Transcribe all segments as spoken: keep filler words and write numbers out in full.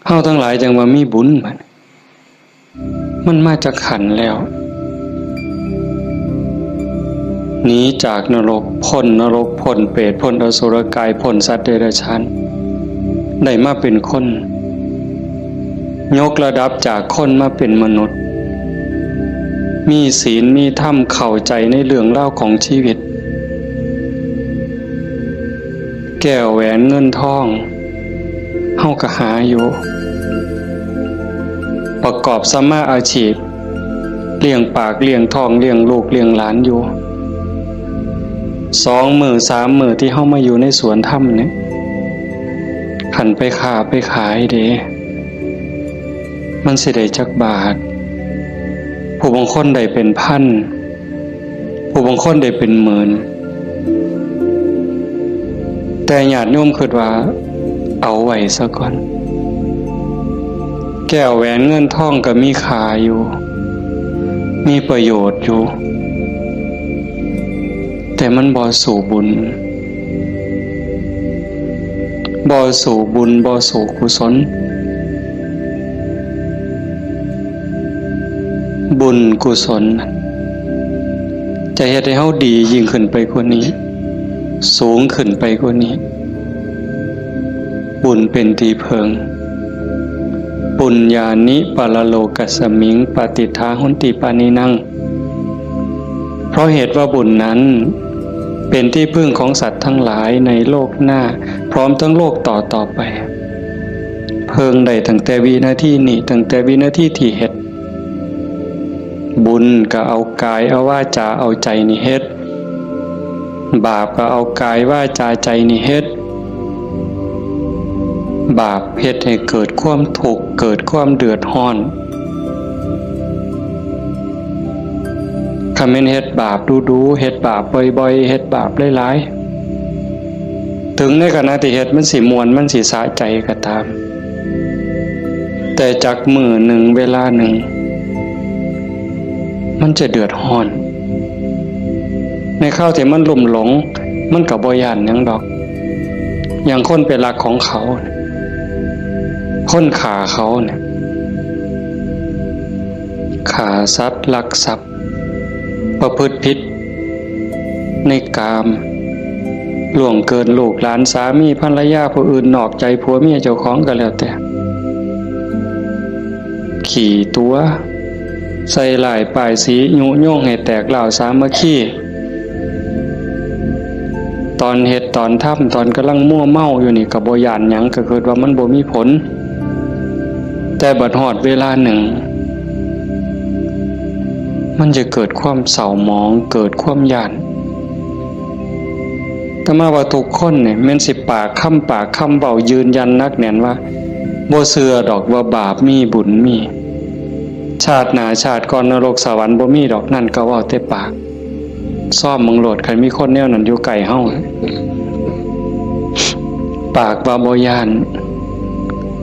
เฮาทั้งหลายจั่งว่ามีบุญบัด มันมาจากขันธ์แล้ว หนีจากนรก พ้นนรก พ้นเปรต พ้นอสุรกาย พ้นสัตว์เดรัจฉาน ได้มาเป็นคน ยกระดับจากคนมาเป็นมนุษย์ มีศีล มีธรรม เข้าใจในเรื่องราวของชีวิต แก้วแหวนเงินทอง เฮาก็หาอยู่ ประกอบสัมมาอาชีพ เลี้ยงปาก เลี้ยงท้อง เลี้ยงลูก เลี้ยงหลานอยู่ สองมื้อ สามมื้อที่เฮามาอยู่ในสวนธรรมเนี่ย คันไปค้าไปขายเด้ มันสิได้จักบาท ผู้บางคนได้เป็นพัน ผู้บางคนได้เป็นหมื่น แต่ญาติโยมคิดว่าเอาไว้ซะก่อน แก้วแหวนเงินทองก็มีค่าอยู่ มีประโยชน์อยู่ แต่มันบ่สู้บุญ บ่สู้บุญ บ่สู้กุศล บุญกุศล จะเฮ็ดให้เฮาดียิ่งขึ้นไปกว่านี้ สูงขึ้นไปกว่านี้ บุญเป็นที่เพิ่ง ปุญญานิปรโลกัสมิง ปฏิฏฐาหนติปานินัง เพราะเหตุว่าบุญนั้น เป็นที่พึ่งของสัตว์ทั้งหลายในโลกหน้า พร้อมทั้งโลกต่อต่อไป เพิ่งได้ตั้งแต่วินาทีนี้ ตั้งแต่วินาทีที่เฮ็ด บุญก็เอากาย เอาวาจา เอาใจนี่เฮ็ด บาปก็เอากายวาจาใจนี่เฮ็ด บาปเฮ็ดให้เกิดความทุกข์ เกิดความเดือดร้อน คันแม่นเฮ็ดบาปดูๆ เฮ็ดบาปบ่อยๆ เฮ็ดบาปหลายๆ ถึงในขณะที่เฮ็ดมันสิม่วน มันสิสะใจก็ตาม แต่จักมื้อหนึ่งเวลาหนึ่ง มันจะเดือดร้อน ในคราวที่มันลุ่มหลง มันก็บ่ย้านหยังดอก อย่างคนไปลักของเขา คนฆ่าเขาเนี่ย ฆ่าสัตว์ ลักทรัพย์ ประพฤติผิดในกาม ล่วงเกินลูกหลาน สามีภรรยาผู้อื่น นอกใจผัวเมียเจ้าของก็แล้วแต่ ขี้ตั๋ว ใส่ร้ายป้ายสี ยุยงให้แตกร้าวสามัคคี ตอนเฮ็ดตอนทำ ตอนกำลังมัวเมาอยู่นี่ก็บ่ย้านหยัง ก็คิดว่ามันบ่มีผล แต่บัดฮอดเวลาหนึ่ง มันจะเกิดความเศร้าหมอง เกิดความย้าน อาตมาว่าทุกคนเนี่ยแม่นสิปากคำ ปากคำเว้ายืนยันหนักแน่นว่า บ่เชื่อดอกว่าบาปมีบุญมี ชาติหน้าชาติก่อนนรกสวรรค์บ่มีดอก นั่นก็เว้าแต่ปาก ซ่อมเบิ่งโลด คันมีคนแนวนั้นอยู่ใกล้เฮา ปากว่าบ่ย้าน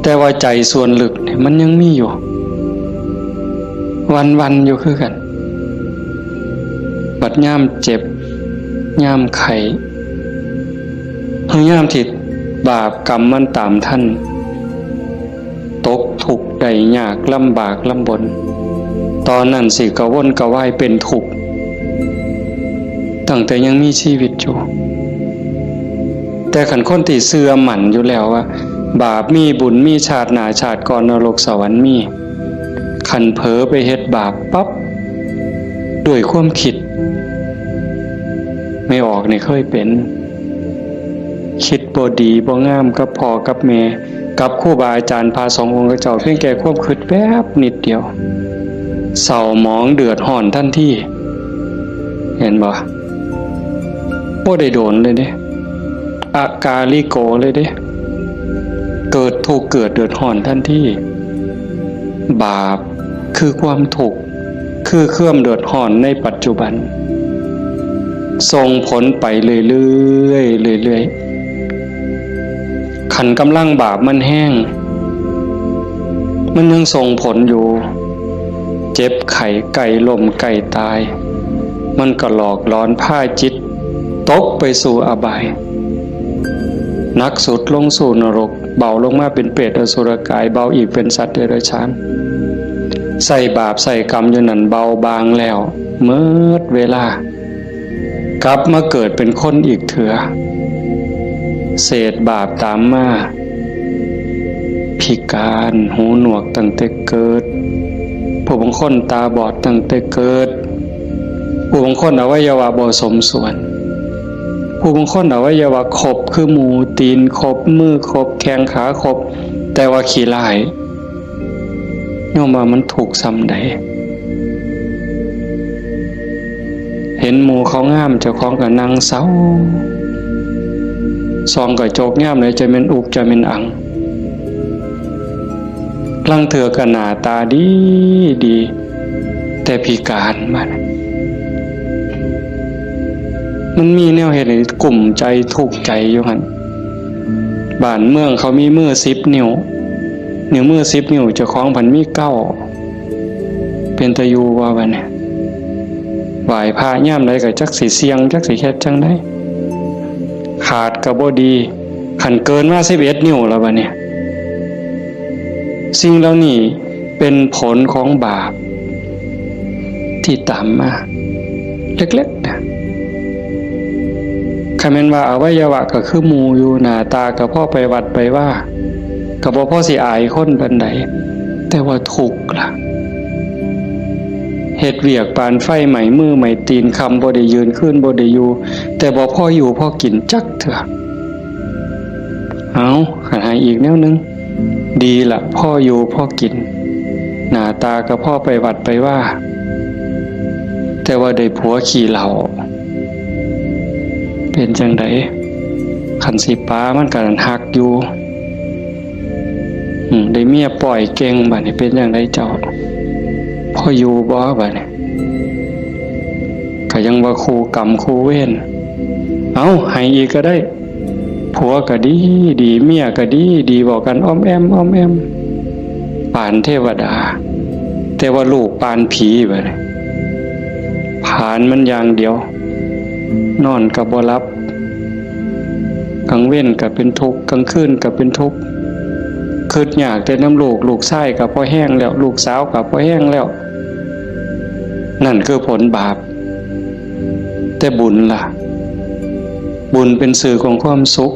แต่ว่าใจส่วนลึกเนี่ยมันยังมีอยู่ วันๆ อยู่คือกัน บัดยามเจ็บ ยามไข้ หรือยามที่บาปกรรมมันตามทัน ตกทุกข์ได้ยาก ลำบากลำบน ตอนนั้นสิกระวนกระวายเป็นทุกข์ ตั้งแต่ยังมีชีวิตอยู่ แต่คันคนที่เชื่อมั่นอยู่แล้วว่า บาปมีบุญมี ชาติหน้าชาติก่อนนรกสวรรค์มี คันเผลอไปเฮ็ดบาปปั๊บ ด้วยความคิด แม่ออกนี่เคยเป็น คิดบ่ดีบ่งามกับพ่อกับแม่ กับครูบาอาจารย์พระสงฆ์องค์เจ้า เพียงแค่ความคิดแป๊บนิดเดียว เศร้าหมองเดือดร้อนทันที เห็นบ่ บ่ได้โดนเลยเด้ อากาลิโกเลยเด้ เกิดทุกข์เกิดเดือดร้อนทันที บาปคือความทุกข์ คือความเดือดร้อนในปัจจุบัน ส่งผลไปเรื่อยๆ เรื่อยๆ คันกำลังบาปมันแฮง มันยังส่งผลอยู่ เจ็บไข้ใกล้ล้มใกล้ตาย มันก็หลอกหลอนพาจิตตกไปสู่อบาย หนักสุดลงสู่นรก เบาลงมาเป็นเปรตอสุรกาย เบาอีกเป็นสัตว์เดรัจฉาน ใส่บาปใส่กรรมอยู่นั่น เบาบางแล้ว เมิดเวลา กลับมาเกิดเป็นคนอีกเถื่อ เศษบาปตามมา พิการ หูหนวกตั้งแต่เกิด ผู้บางคนตาบอดตั้งแต่เกิด ผู้บางคนอวัยวะบ่สมส่วน ผู้บางคนอวัยวะครบคือหมู่ ตีนครบ มือครบ แข้งขาครบ แต่ว่าขี้ร้าย โยมว่ามันทุกข์ส่ำใด เห็นหมู่เขางาม เจ้าของก็นั่งเศร้า ส่องกระจกยามใดจะแม่นอุกจะแม่นอัง ลางเทื่อก็หน้าตาดีดี แต่พิการบัด มันมีแนวเฮ็ดให้กุ้มใจทุกข์ใจอยู่หั่น บ้านเมืองเขามีมือสิบนิ้ว นิ้วมือสิบนิ้ว เจ้าของพันมีเก้า เป็นตาอยู่บ่บัดนี้ ไหว้พระยามใดก็จักสิเสี่ยง จักสิเฮ็ดจั่งใด ขาดก็บ่ดี คันเกินมาสิบเอ็ดนิ้วแล้วบัดนี้ สิ่งเหล่านี้เป็นผลของบาป ที่ตามมา เล็กๆนะ คันแม่นว่าอวัยวะก็คือหมู่อยู่ หน้าตาก็พอไปวัดไปวา ก็บ่พอสิอายคนปานใด แต่ว่าทุกข์ล่ะ เฮ็ดเวียกปานไฟไหม้มือไหม้ตีน ค่ำบ่ได้ยืน คืนบ่ได้อยู่ แต่บ่พออยู่พอกินจักเทื่อ เอา คันให้อีกแนวหนึ่ง ดีละ พออยู่พอกิน หน้าตาก็พอไปวัดไปวา แต่ว่าได้ผัวขี้เหล้า เป็นจั่งใด คันสิปามันก็หักอยู่ อืม ได้เมียป้อยเก่ง บัดนี้เป็นจั่งใดเจ้า พออยู่บ่ บัดนี้ ก็ยังว่าคู่กรรมคู่เวร เอา ให้อีกก็ได้ ผัวก็ดีดี เมียก็ดีดี เว้ากันอ้อมแอ้มอ้อมแอ้ม ปานเทวดา แต่ว่าลูกปานผีบัดนี้ ผลาญมันอย่างเดียว นอนก็บ่หลับ กลางเว็นก็เป็นทุกข์ กลางคืนก็เป็นทุกข์ คิดยากแต่นำลูก ลูกชายก็พอแฮงแล้ว ลูกสาวก็พอแฮงแล้ว นั่นคือผลบาป แต่บุญล่ะ บุญเป็นสื่อของความสุข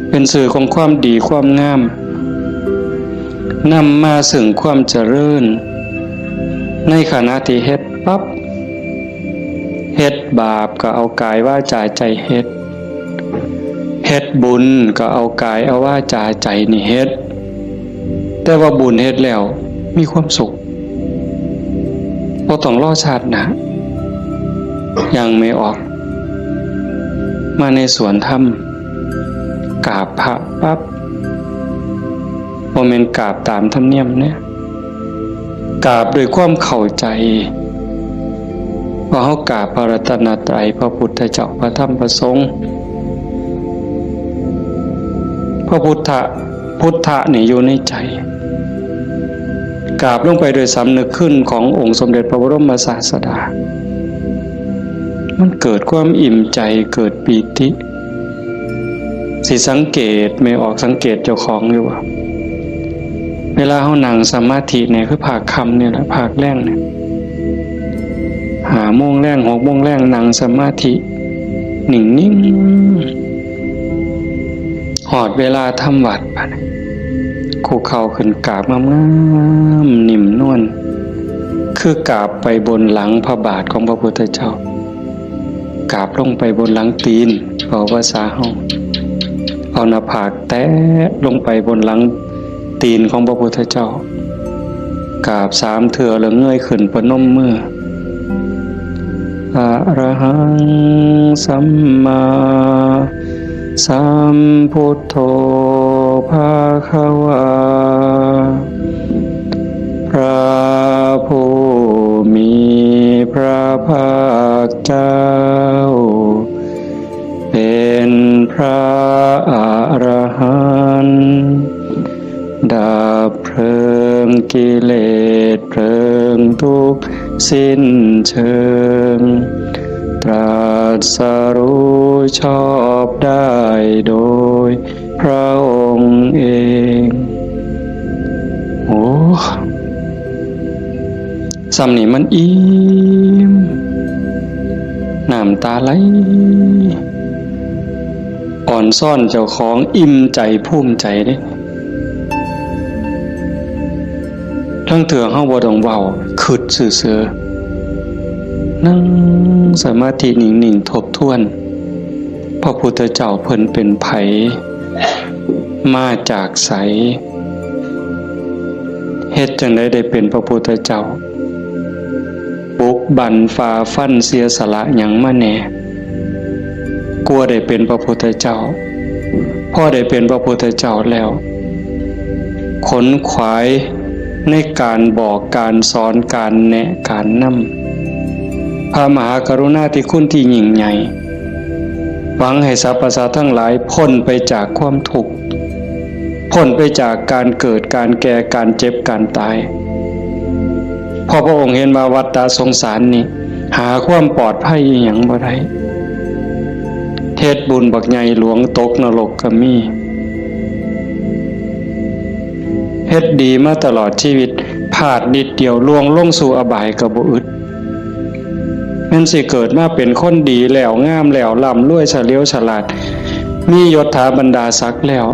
เป็นสื่อของความดีความงาม นำมาซึ่งความเจริญ ในขณะที่เฮ็ดปั๊บ เฮ็ดบาปก็เอากายวาจาใจเฮ็ด เฮ็ดบุญก็เอากายเอาวาจาใจนี่เฮ็ด แต่ว่าบุญเฮ็ดแล้วมีความสุข บ่ต้องรอชาติหน้า ยังไม่ออก มาในสวนธรรม กราบพระปั๊บ บ่แม่นกราบตามธรรมเนียมเนี่ย กราบด้วยความเข้าใจ ว่าเฮากราบพระรัตนตรัย พระพุทธเจ้า พระธรรม พระสงฆ์ พระพุทธะ พุทธะนี่อยู่ในใจ กราบลงไปโดยสำนึกคุณขององค์สมเด็จพระบรมศาสดา มันเกิดความอิ่มใจ เกิดปีติ สิสังเกต แม่ออกสังเกตเจ้าของอยู่ว่า เวลาเฮานั่งสมาธิเนี่ย คือภาคค่ำเนี่ยแหละ ภาคแลงเนี่ย ห้าโมงแลง หกโมงแลง นั่งสมาธิ นิ่งๆ ฮอดเวลาทำวัตรบัดนี้ คุกเข่าขึ้นกราบงามๆ นิ่มนวล คือกราบไปบนหลังพระบาทของพระพุทธเจ้า กราบลงไปบนหลังตีน เว้าภาษาเฮา เอาหน้าผากแตะลงไปบนหลังตีนของพระพุทธเจ้า กราบสามเทื่อแล้วเงยขึ้นประนมมือ อะระหังสัมมาสัมพุทโธภะคะวา พระผู้มีพระภาคเจ้า เป็นพระอรหันต์ ดับเพลิงกิเลสเพลิงทุกข์สิ้นเชิง ตรัสรู้ชอบได้โดย พระองค์เอง โอ้ ส่ำนี่มันอิ่ม น้ำตาไหล อ่อนซ้อนเจ้าของ อิ่มใจภูมิใจเด้ ลางเทื่อเฮาบ่ต้องเว้า คิดซื่อๆ นั่งสมาธินิ่งๆ ทบทวน พระพุทธเจ้าเพิ่นเป็นไผ มาจากไส เฮ็ดจั่งใดได้เป็นพระพุทธเจ้า บุกบั่นฝ่าฟันเสียสละหยังมาแหน่ กว่าได้เป็นพระพุทธเจ้า พอได้เป็นพระพุทธเจ้าแล้ว ขนขวายในการบอกการสอน การแนะการนำ พระมหากรุณาธิคุณที่ยิ่งใหญ่ หวังให้สรรพสัตว์ทั้งหลายพ้นไปจากความทุกข์ พ้นไปจากการเกิด การแก่ การเจ็บ การตาย เพราะพระองค์เห็นว่าวัฏฏะสงสารนี่ หาความปลอดภัยอิหยังบ่ได้ เฮ็ดบุญบักใหญ่หลวงตกนรกก็มี เฮ็ดดีมาตลอดชีวิต พลาดนิดเดียวล่วงลงสู่อบายก็บ่อึด แม่นสิเกิดมาเป็นคนดีแล้ว งามแล้ว ร่ำรวยเฉลียวฉลาด มียศถาบรรดาศักดิ์แล้ว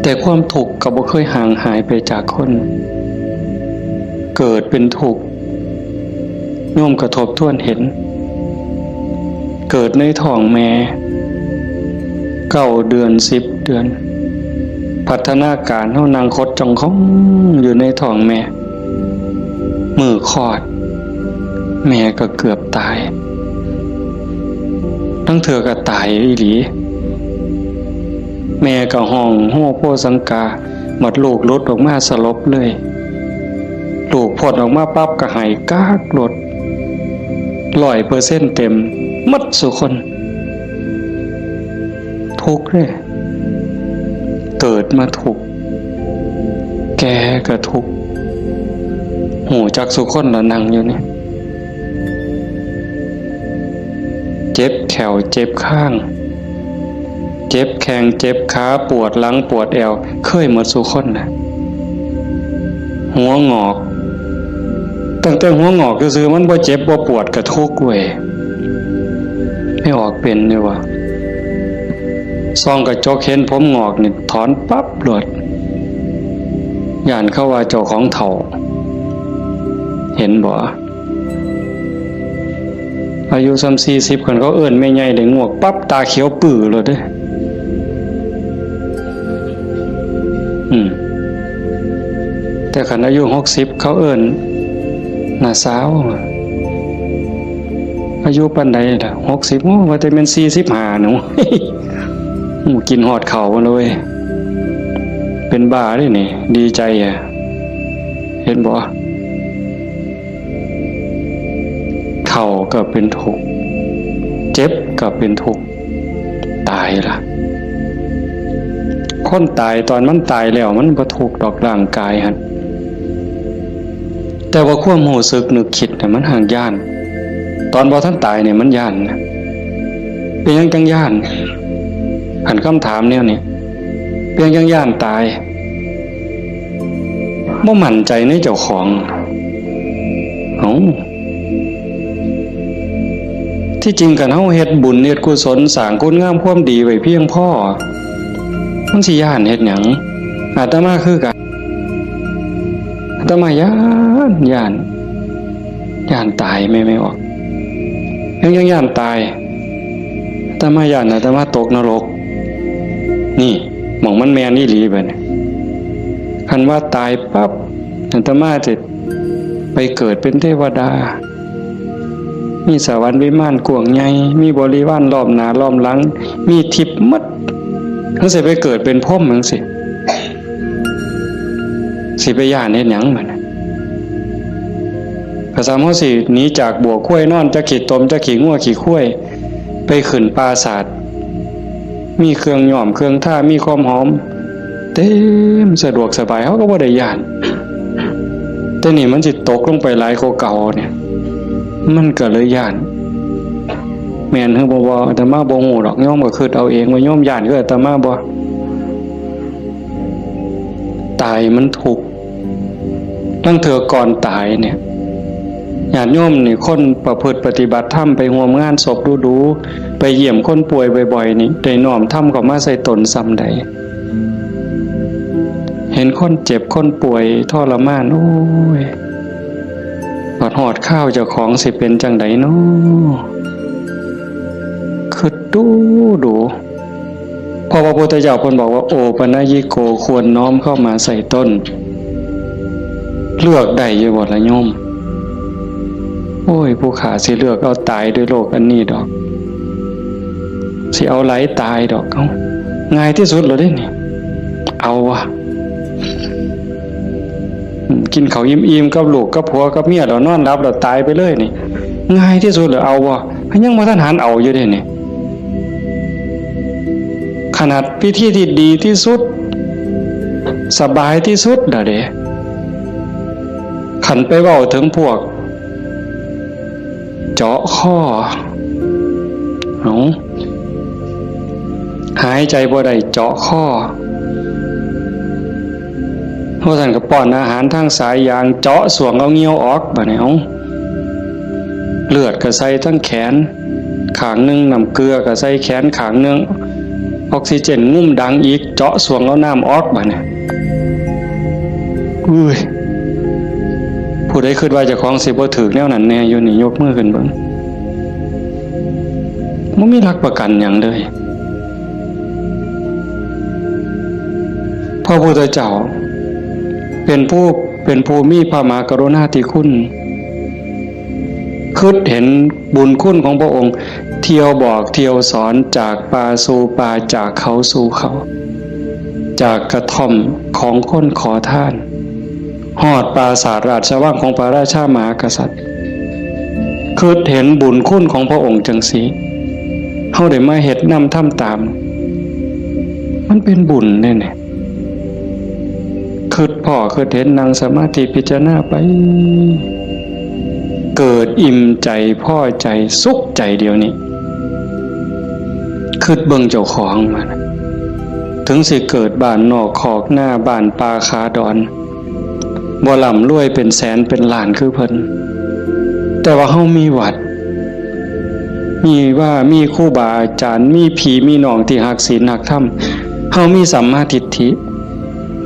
แต่ความทุกข์ก็บ่เคยห่างหายไปจากคน เกิดเป็นทุกข์ โยมก็ทบทวนเห็น เกิดในท้องแม่ เก้าเดือน สิบเดือน พัฒนาการเฮานั่งขดจ้องของอยู่ในท้องแม่ มื้อคลอด แม่ก็เกือบตาย ลางเทื่อก็ตายอีหลี แม่ก็ฮ้องโฮโพสังกา บัดลูกหลุดออกมาสลบเลย ลูกพ้นออกมาปั๊บก็ไห้ก๊ากโลด ร้อยเปอร์เซ็นต์เต็ม หมดซุคน ทุกข์เด้ เกิดมาทุกข์ แก่ก็ทุกข์ ฮู้จักซุคนละนั่งอยู่นี่ เจ็บแข้วเจ็บคาง เจ็บแข้งเจ็บขา ปวดหลังปวดแอว เคยหมดซุคนนะ หัวงอก ตั้งแต่หัวงอกซื่อๆ มันบ่เจ็บบ่ปวดก็ทุกข์เว้ย ไม่ออกเป็นเลยว่ะ ส่องกระจกเห็นผมงอกนี่ถอนปั๊บโลด ย้านเขาว่าเจ้าของเฒ่า เห็นบ่ อายุส่ำสี่สิบ คันเขาเอิ้นแม่ใหญ่ได้งอกปั๊บ ตาเขียวปื้อโลดเด้ อืม แต่คันอายุหกสิบ เขาเอิ้นน้าสาว อายุปานใดล่ะ หกสิบ โอ้ ว่าแต่แม่นสี่สิบห้าหนู หมู่กินฮอดข้าวเลย เป็นบ้าเด้นี่ ดีใจอะ เห็นบ่ เฒ่าก็เป็นทุกข์ เจ็บก็เป็นทุกข์ ตายล่ะ คนตายตอนมันตายแล้วมันบ่ทุกข์ดอกร่างกายหั่น แต่ว่าความรู้สึกนึกคิดน่ะมันห่างย้าน ตอนบ่ทันตายเนี่ยมันย้านนะ เป็นหยังจังย้าน คันคำถามแนวนี้ เป็นหยังจังย้านตาย บ่มั่นใจในเจ้าของ เอ้า ที่จริงคันเฮาเฮ็ดบุญเฮ็ดกุศลสร้างคุณงามความดีไว้เพียงพอ มันสิย้านเฮ็ดหยัง อาตมาคือกัน อาตมาย้าน ย้าน ย้านตายแม่นบ่ ยัง ยังย้านตาย อาตมาย้านอาตมาตกนรก นี่ หม่องมันแม่นอีหลีบัดนี้ คันว่าตายปั๊บ อาตมาสิไปเกิดเป็นเทวดา มีสวรรค์วิมานกว้างใหญ่ มีบริวารล้อมหน้าล้อมหลัง มีทิพย์หมด จั่งซี้ไปเกิดเป็นพรหมจั่งซี้ สิไปย้านเฮ็ดหยังบัดนี้ ก็ส่ำเฮาสิหนีจากบัวควายนอน จักขี้ตม จักขี้งัวขี้ควาย ไปขึ้นปราสาท มีเครื่องย้อมเครื่องทา มีความหอม เต็มสะดวกสบาย เฮาก็บ่ได้ย้าน แต่นี่มันสิตกลงไปหลายกว่าเก่าเนี่ย มันก็เลยย้าน แม่นหรือบ่ บ่ อาตมาบ่ฮู้ดอก โยมก็คิดเอาเองว่าโยมย้านคืออาตมาบ่ ตายมันทุกข์ ลางเทื่อก่อนตายเนี่ย ญาติโยมนี่ คนประพฤติปฏิบัติธรรม ไปร่วมงานศพดูๆ ไปเยี่ยมคนป่วยบ่อยๆ นี่ ได้น้อมธรรมเข้ามาใส่ตนส่ำใด เห็นคนเจ็บคนป่วยทรมาน โอ้ย บัดฮอดคราวเจ้าของสิเป็นจั่งใดน้อ คิดดูดู เพราะพระพุทธเจ้าเพิ่นบอกว่า โอปัญญิโก ควรน้อมเข้ามาใส่ตน เลือกได้อยู่บ่ล่ะโยม โอ้ย ผู้ข้าสิเลือกเอาตายด้วยโรคอันนี้ดอก สิเอาหลายตายดอก เอ้า ง่ายที่สุดแล้วเด้นี่ เอาวะ อืม กินข้าวอิ่มๆ กับลูกกับผัวกับเมียแล้วนอนหลับแล้วตายไปเลยนี่ ง่ายที่สุดแล้ว เอาวะ ยังบ่ทันหันเอาอยู่เด้นี่ ขนาดวิธีที่ดีที่สุด สบายที่สุดน่ะเด้ คันไปเว้าถึงพวก เจาะคอ เอา หายใจบ่ได้เจาะคอ เพราะฉะนั้นก็ป้อนอาหารทางสายยาง เจาะส่วงเอาเงี้ยวออก บัดนี้ เอา เลือดก็ใส่ทั้งแขนข้างหนึ่ง น้ำเกลือก็ใส่แขนข้างหนึ่ง ออกซิเจนงุ่มดังอีก เจาะส่วงเอาน้ำออก บัดนี้ อุ้ย ผู้ใดคิดว่าเจ้าของสิบ่ถืกแนวนั้นแน่อยู่นี่ ยกมือขึ้นเบิ่ง บ่มีหลักประกันหยังเลย พระพุทธเจ้า เป็นผู้ เป็นผู้มีพระมหากรุณาธิคุณ คิดเห็นบุญคุณของพระองค์ เที่ยวบอกเที่ยวสอน จากป่าสู่ป่า จากเขาสู่เขา จากกระท่อมของคนขอทาน ฮอดปราสาทราชวังของพระราชามหากษัตริย์ คิดเห็นบุญคุณของพระองค์จังซี้ เฮาได้มาเฮ็ดนำทำตาม มันเป็นบุญเด้เนี่ย คิดพ้อคิดเห็น นั่งสมาธิพิจารณาไป เกิดอิ่มใจ พอใจ สุขใจเดี๋ยวนี้ คิดเบิ่งเจ้าของมานะ ถึงสิเกิดบ้านนอกคอกนา บ้านป่าขาดอน บ่ร่ำรวยเป็นแสนเป็นล้านคือเพิ่น แต่ว่าเฮามีวัด มีว่า มีครูบาอาจารย์ มีพี่มีน้องที่ฮักศีลฮักธรรม เฮามีสัมมาทิฏฐิ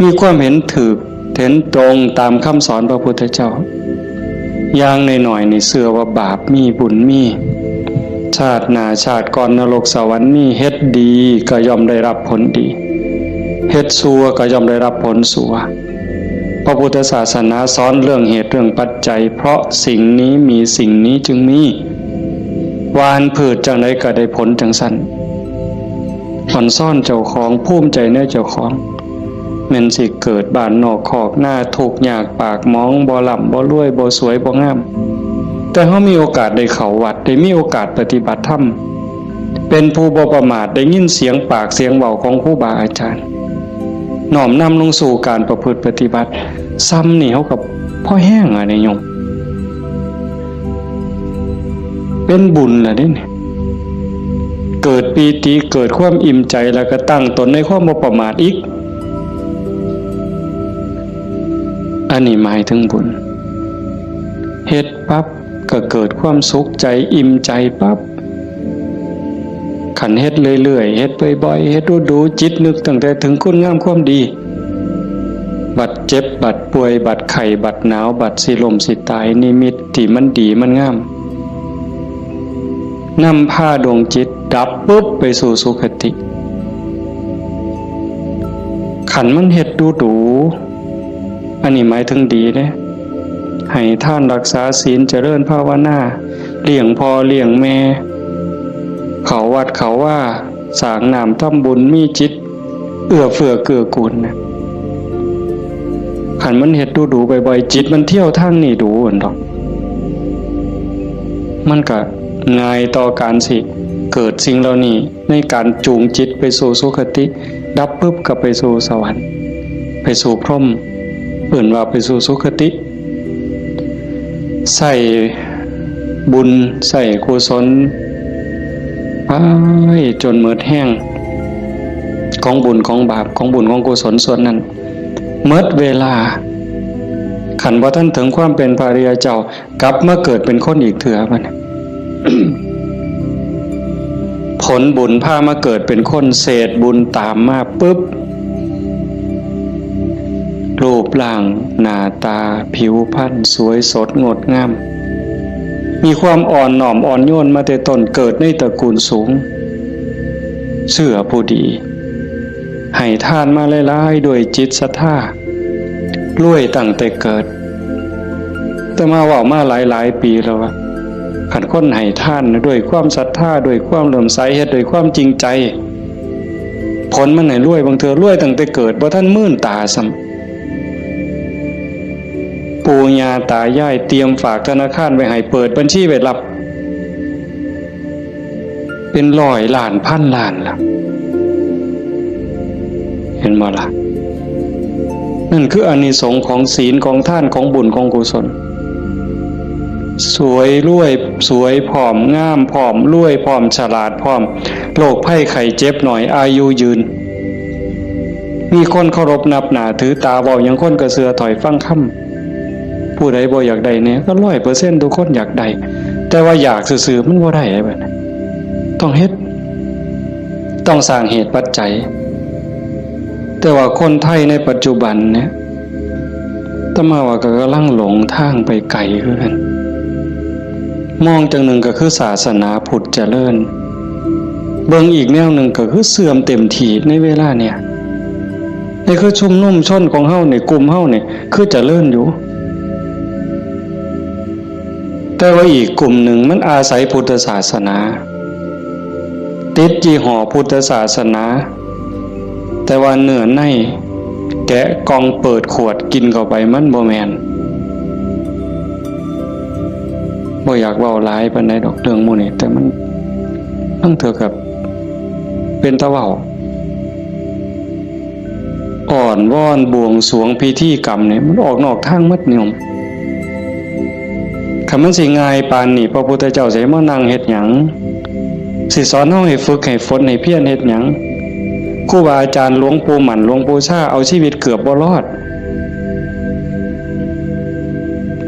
มีความเห็นถูก เห็นตรงตามคำสอนพระพุทธเจ้า อย่างน้อยๆ นี่เชื่อว่าบาปมีบุญมี ชาติหน้าชาติก่อนนรกสวรรค์มี เฮ็ดดีก็ย่อมได้รับผลดี เฮ็ดชั่วก็ย่อมได้รับผลชั่ว พระพุทธศาสนาสอนเรื่องเหตุเรื่องปัจจัย เพราะสิ่งนี้มีสิ่งนี้จึงมี หว่านพืชจั่งใดก็ได้ผลจั่งซั้น อ่อนซ้อนเจ้าของ ภูมิใจในเจ้าของ แม่นสิเกิดบ้านนอกคอกนา ทุกข์ยากปากหมอง บ่ร่ำบ่รวย บ่สวยบ่งาม แต่เฮามีโอกาสได้เข้าวัด ได้มีโอกาสปฏิบัติธรรม เป็นผู้บ่ประมาท ได้ยินเสียงปากเสียงเว้าของครูบาอาจารย์ น้อมนำลงสู่การประพฤติปฏิบัติ ซ้ำนี่เฮาก็พอแฮงอะเด้โยม เป็นบุญล่ะเด้เนี่ย เกิดปีติ เกิดความอิ่มใจ แล้วก็ตั้งตนในความบ่ประมาทอีก อันนี้หมายถึงบุญ เฮ็ดปั๊บก็เกิดความสุขใจ อิ่มใจปั๊บ คันเฮ็ดเรื่อยๆ เฮ็ดบ่อยๆ เฮ็ดดูๆ จิตนึกตั้งแต่ถึงคุณงามความดี บัดเจ็บ บัดป่วย บัดไข้ บัดหนาว บัดสิล้มสิตาย นิมิตที่มันดีมันงาม นำพาดวงจิตดับปุ๊บไปสู่สุคติ คันมันเฮ็ดดูๆ อันนี้หมายถึงดีเด้ ให้ทานรักษาศีล เจริญภาวนา เลี้ยงพ่อเลี้ยงแม่ เข้าวัดเข้าวา สร้างน้ำทำบุญ มีจิตเอื้อเฟื้อเกื้อกูลนะ คันมันเฮ็ดดูๆ บ่อยๆ จิตมันเที่ยวทางนี้ดูหั่นดอก มันก็ง่ายต่อการสิเกิดสิ่งเหล่านี้ ในการจูงจิตไปสู่สุคติ ดับปุ๊บก็ไปสู่สวรรค์ ไปสู่พรหม เอิ้นว่าไปสู่สุคติ ใส่บุญ ใส่กุศล ไปจนหมดแฮง ของบุญของบาป ของบุญของกุศลส่วนนั้น หมดเวลา คันบ่ทันถึงความเป็นพระอริยเจ้า กลับมาเกิดเป็นคนอีกเทื่อบัดนี้ ผลบุญพามาเกิดเป็นคน เศษบุญตามมาปุ๊บ รูปร่างหน้าตาผิวพรรณสวยสดงดงาม มีความอ่อนน้อมอ่อนโยนมาแต่ต้น เกิดในตระกูลสูง เชื่อผู้ดี ให้ทานมาหลายๆ ด้วยจิตศรัทธา รวยตั้งแต่เกิด แต่มาเว้ามาหลายๆ ปีแล้วว่า คันคนให้ทานด้วยความศรัทธา ด้วยความเลื่อมใส เฮ็ดด้วยความจริงใจ ผลมันให้รวย บางเทื่อรวยตั้งแต่เกิด บ่ทันมื่นตาซ้ำ ปู่ย่าตายายเตรียมฝากธนาคารไว้ให้ เปิดบัญชีไว้รับ เป็นร้อยล้านพันล้านล่ะ เห็นบ่ล่ะ นั่นคืออานิสงส์ของศีล ของทาน ของบุญ ของกุศล สวยรวย สวยพร้อม งามพร้อม รวยพร้อม ฉลาดพร้อม โรคภัยไข้เจ็บน้อย อายุยืน มีคนเคารพนับหน้าถือตา เว้าหยังคนก็เชื่อถ้อยฟังคำ ผู้ใดบ่อยากได้เนี่ย ก็ร้อยเปอร์เซ็นต์ ทุกคนอยากได้ แต่ว่าอยากซื่อๆ มันบ่ได้เด้บัดนี้ ต้องเฮ็ด ต้องสร้างเหตุปัจจัย แต่ว่าคนไทยในปัจจุบันเนี่ย อาตมาว่าก็กำลังหลงทางไปไกลคือกัน มองจั่งหนึ่งก็คือศาสนาพุทธเจริญ เบิ่งอีกแนวหนึ่งก็คือเสื่อมเต็มที่ในเวลาเนี่ย นี่คือชุมนุมชนของเฮานี่ กลุ่มเฮานี่ คือเจริญอยู่ แต่ว่าอีกกลุ่มหนึ่งมันอาศัยพุทธศาสนา ติดยี่ห้อพุทธศาสนา แต่ว่าเนื้อในแกะกล่องเปิดขวดกินเข้าไป มันบ่แม่น บ่อยากเว้าหลายปานใดดอกเรื่องหมู่นี้ แต่มัน มันเท่ากับเป็นตาเว้า อ้อนวอนบวงสรวงพิธีกรรมเนี่ย มันออกนอกทางหมดโยม คันมันสิง่ายปานนี้ พระพุทธเจ้าสิมานั่งเฮ็ดหยัง สิสอนเฮาให้ฝึกให้ฝนให้เพียรเฮ็ดหยัง ครูบาอาจารย์หลวงปู่หมั่นหลวงปู่ชาเอาชีวิตเกือบบ่รอด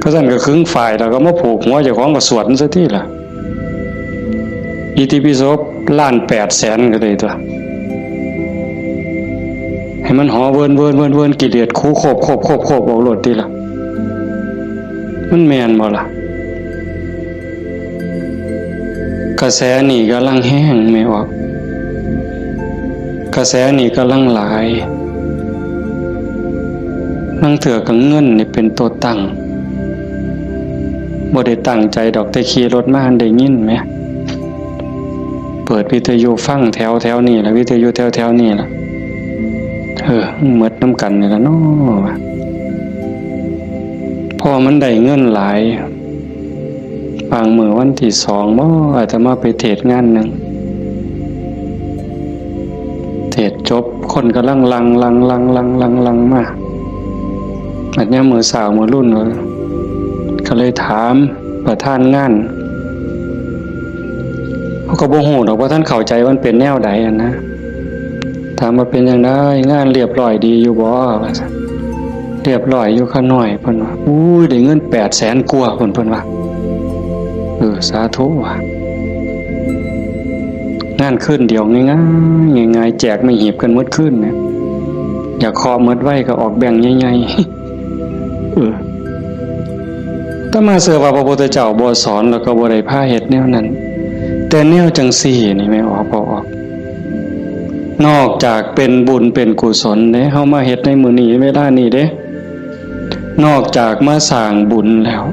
ก็ซั่นก็ขึงฝ้ายแล้วก็มาผูกหัวเจ้าของก็สวดมันซะติล่ะ อิติปิโสล้านแปดแสนก็ได้ตัว ให้มันหอเวินเวินเวินเวิน กิเลสคูโคบโคบโคบโคบออกโลดติล่ะ มันแม่นบ่ล่ะ กระแสนี่กำลังแฮงแม่ออก กระแสนี่กำลังหลาย ลางเทื่อก็เงินนี่เป็นตัวตั้ง บ่ได้ตั้งใจดอก แต่ขี่รถมาได้ยินแหม เปิดวิทยุฟังแถวแถวนี่ล่ะ วิทยุแถวแถวนี่ล่ะ เออ หมดนำกันนี่ล่ะเนาะ พอมันได้เงินหลาย บางมื้อวันที่สองบ่ อาตมาไปเทศน์งานหนึ่ง เทศน์จบ คนกำลังหลั่ง หลั่ง หลั่ง หลั่ง หลั่ง หลั่งมา บัดยามมื้อเช้ามื้อรุ่น ก็เลยถามประธานงาน เขาก็บ่ฮู้ดอกว่าท่านเข้าใจมันเป็นแนวใดอะนะ ถามว่าเป็นจั่งใด งานเรียบร้อยดีอยู่บ่ ว่าซั่น เรียบร้อยอยู่ข้าน้อย เพิ่นว่า อุ้ย ได้เงินแปดแสนกว่า เพิ่น เพิ่นว่า เออ สาธุว่ะ งานคืนเดียวง่ายๆ ง่ายๆ แจกไม่หีบกันหมดคืนเนี่ย อยากเคาะหมดไวก็ออกแบงค์ใหญ่ๆ เออ อาตมาเชื่อว่าพระพุทธเจ้าบ่สอนแล้วก็บ่ได้พาเฮ็ดแนวนั้น แต่แนวจั่งซี้นี่แม่ออก บ่ออก นอกจากเป็นบุญเป็นกุศลเด้ เฮามาเฮ็ดในมื้อนี้เวลานี้เด้ นอกจากมาสร้างบุญแล้ว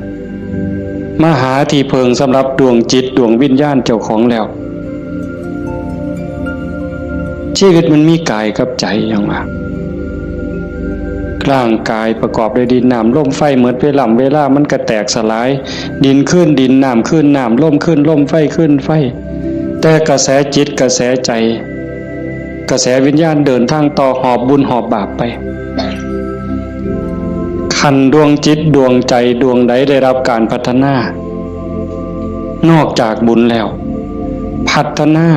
มาหาที่เพิ่งสำหรับดวงจิตดวงวิญญาณเจ้าของแล้ว ชีวิตมันมีกายกับใจหยังวะ ร่างกายประกอบด้วยดินน้ำลมไฟ หมดเวลา เวลามันก็แตกสลาย ดินคืนดิน น้ำคืนน้ำ ลมคืนลม ไฟคืนไฟ แต่กระแสจิตกระแสใจ กระแสวิญญาณเดินทางต่อ หอบบุญหอบบาปไป คันดวงจิตดวงใจดวงใดได้รับการพัฒนา นอกจากบุญแล้ว พัฒนา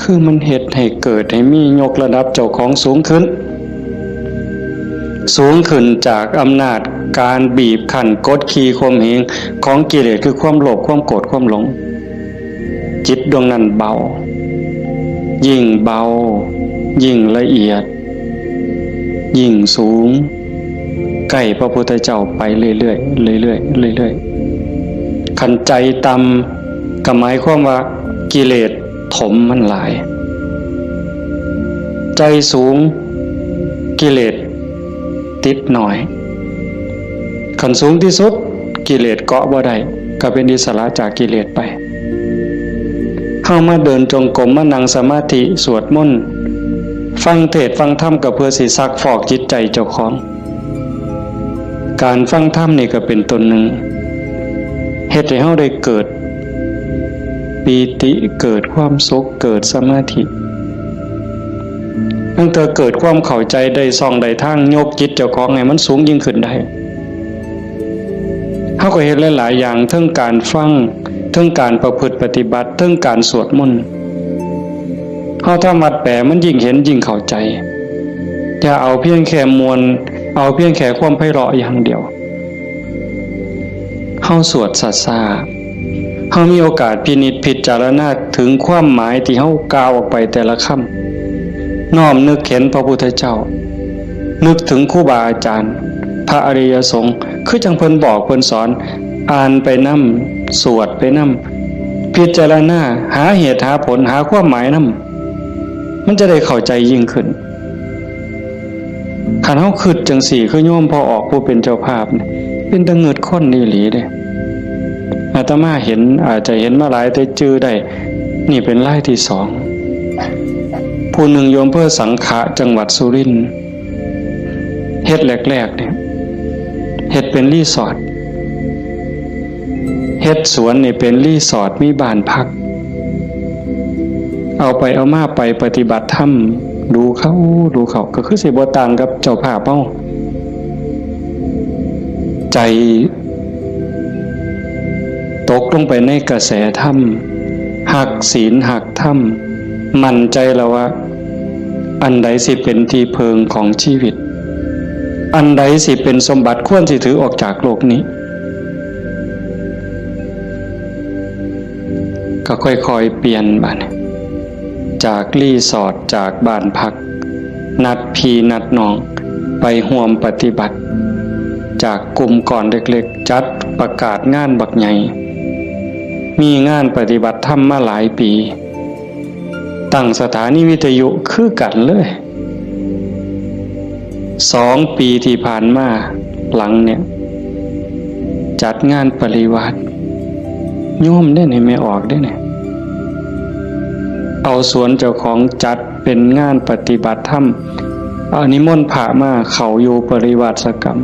คือมันเฮ็ดให้เกิดให้มี ยกระดับเจ้าของสูงขึ้น สูงขึ้นจากอำนาจการบีบคั้นกดขี่ข่มเหงของกิเลส คือความโลภ ความโกรธ ความหลง จิตดวงนั้นเบา ยิ่งเบา ยิ่งละเอียด ยิ่งสูง ใกล้พระพุทธเจ้าไปเรื่อยๆ เรื่อยๆ เรื่อยๆ คันใจต่ำก็หมายความว่ากิเลสถมมันหลาย ใจสูง กิเลสติดน้อย คันสูงที่สุด กิเลสเกาะบ่ได้ ก็เป็นอิสระจากกิเลสไป เฮามาเดินจงกรม มานั่งสมาธิ สวดมนต์ ฟังเทศน์ฟังธรรม ก็เพื่อสิซักฟอกจิตใจเจ้าของ การฟังธรรมนี่ก็เป็นต้นหนึ่ง เฮ็ดให้เฮาได้เกิดปีติ เกิดความสุข เกิดสมาธิ ตั้งแต่เกิดความเข้าใจ ได้ช่องได้ทาง ยกจิตเจ้าของให้มันสูงยิ่งขึ้นได้ เฮาก็เฮ็ดหลายๆ อย่าง เทิงการฟัง เทิงการประพฤติปฏิบัติ เทิงการสวดมนต์ เฮาทำวัดแปล มันยิ่งเห็นยิ่งเข้าใจ อย่าเอาเพียงแค่ม่วน เอาเพียงแค่ความไพเราะอย่างเดียว เฮาสวดช้าๆ เฮามีโอกาสพินิจพิจารณาถึงความหมายที่เฮากล่าวออกไปแต่ละคำ น้อมนึกเห็นพระพุทธเจ้า นึกถึงครูบาอาจารย์ พระอริยสงฆ์ คือจั่งเพิ่นบอกเพิ่นสอน อ่านไปนำ สวดไปนำ พิจารณา หาเหตุหาผล หาความหมายนำ มันจะได้เข้าใจยิ่งขึ้น คันเฮาคิดจั่งซี้ คือโยมพ่อออกผู้เป็นเจ้าภาพนี่ เป็นตาเงิดคนอีหลีเด้ อาตมาเห็น อาจจะเห็นมาหลายแต่จื่อได้ นี่เป็นรายที่สอง ผู้หนึ่งอยู่อำเภอสังขะ จังหวัดสุรินทร์ เฮ็ดแรกๆ เนี่ย เฮ็ดเป็นรีสอร์ท เฮ็ดสวนนี่เป็นรีสอร์ท มีบ้านพัก เอาไปเอามาไปปฏิบัติธรรม ดูเข้า ดูเข้า ก็คือสิบ่ต่างกับเจ้าภาพเฮา ใจตกลงไปในกระแสธรรม ฮักศีลฮักธรรม มั่นใจแล้วว่า อันใดสิเป็นที่เพิ่งของชีวิต อันใดสิเป็นสมบัติควรสิถือออกจากโลกนี้ ก็ค่อยๆ เปลี่ยนบัดนี้ จากรีสอร์ท จากบ้านพัก นัดพี่นัดน้องไปร่วมปฏิบัติ จากกลุ่มก้อนเล็กๆ จัดประกาศงานบักใหญ่ มีงานปฏิบัติธรรมมาหลายปี ตั้งสถานีวิทยุคือกันเลย สองปีที่ผ่านมาหลังเนี่ย จัดงานปริวาส โยมเด้นี่ แม่ออกเด้นี่ เอาสวนเจ้าของจัดเป็นงานปฏิบัติธรรม เอานิมนต์พระมาเข้าอยู่ปริวาสกรรม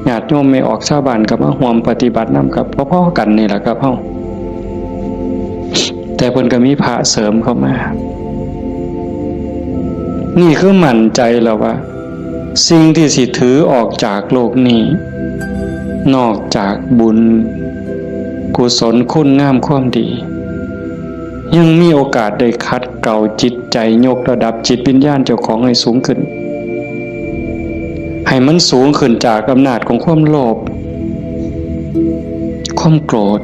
ญาติโยมแม่ออกชาวบ้านก็มาร่วมปฏิบัตินำ กับพอๆ กันนี่แหละครับเฮา แต่เพิ่นก็มีพระเสริมเข้ามา นี่คือมั่นใจแล้วว่า สิ่งที่สิถือออกจากโลกนี้ นอกจากบุญ กุศล คุณงามความดี ยังมีโอกาสได้ขัดเกลาจิตใจ ยกระดับจิตวิญญาณเจ้าของให้สูงขึ้น ให้มันสูงขึ้นจากอำนาจของความโลภ ความโกรธ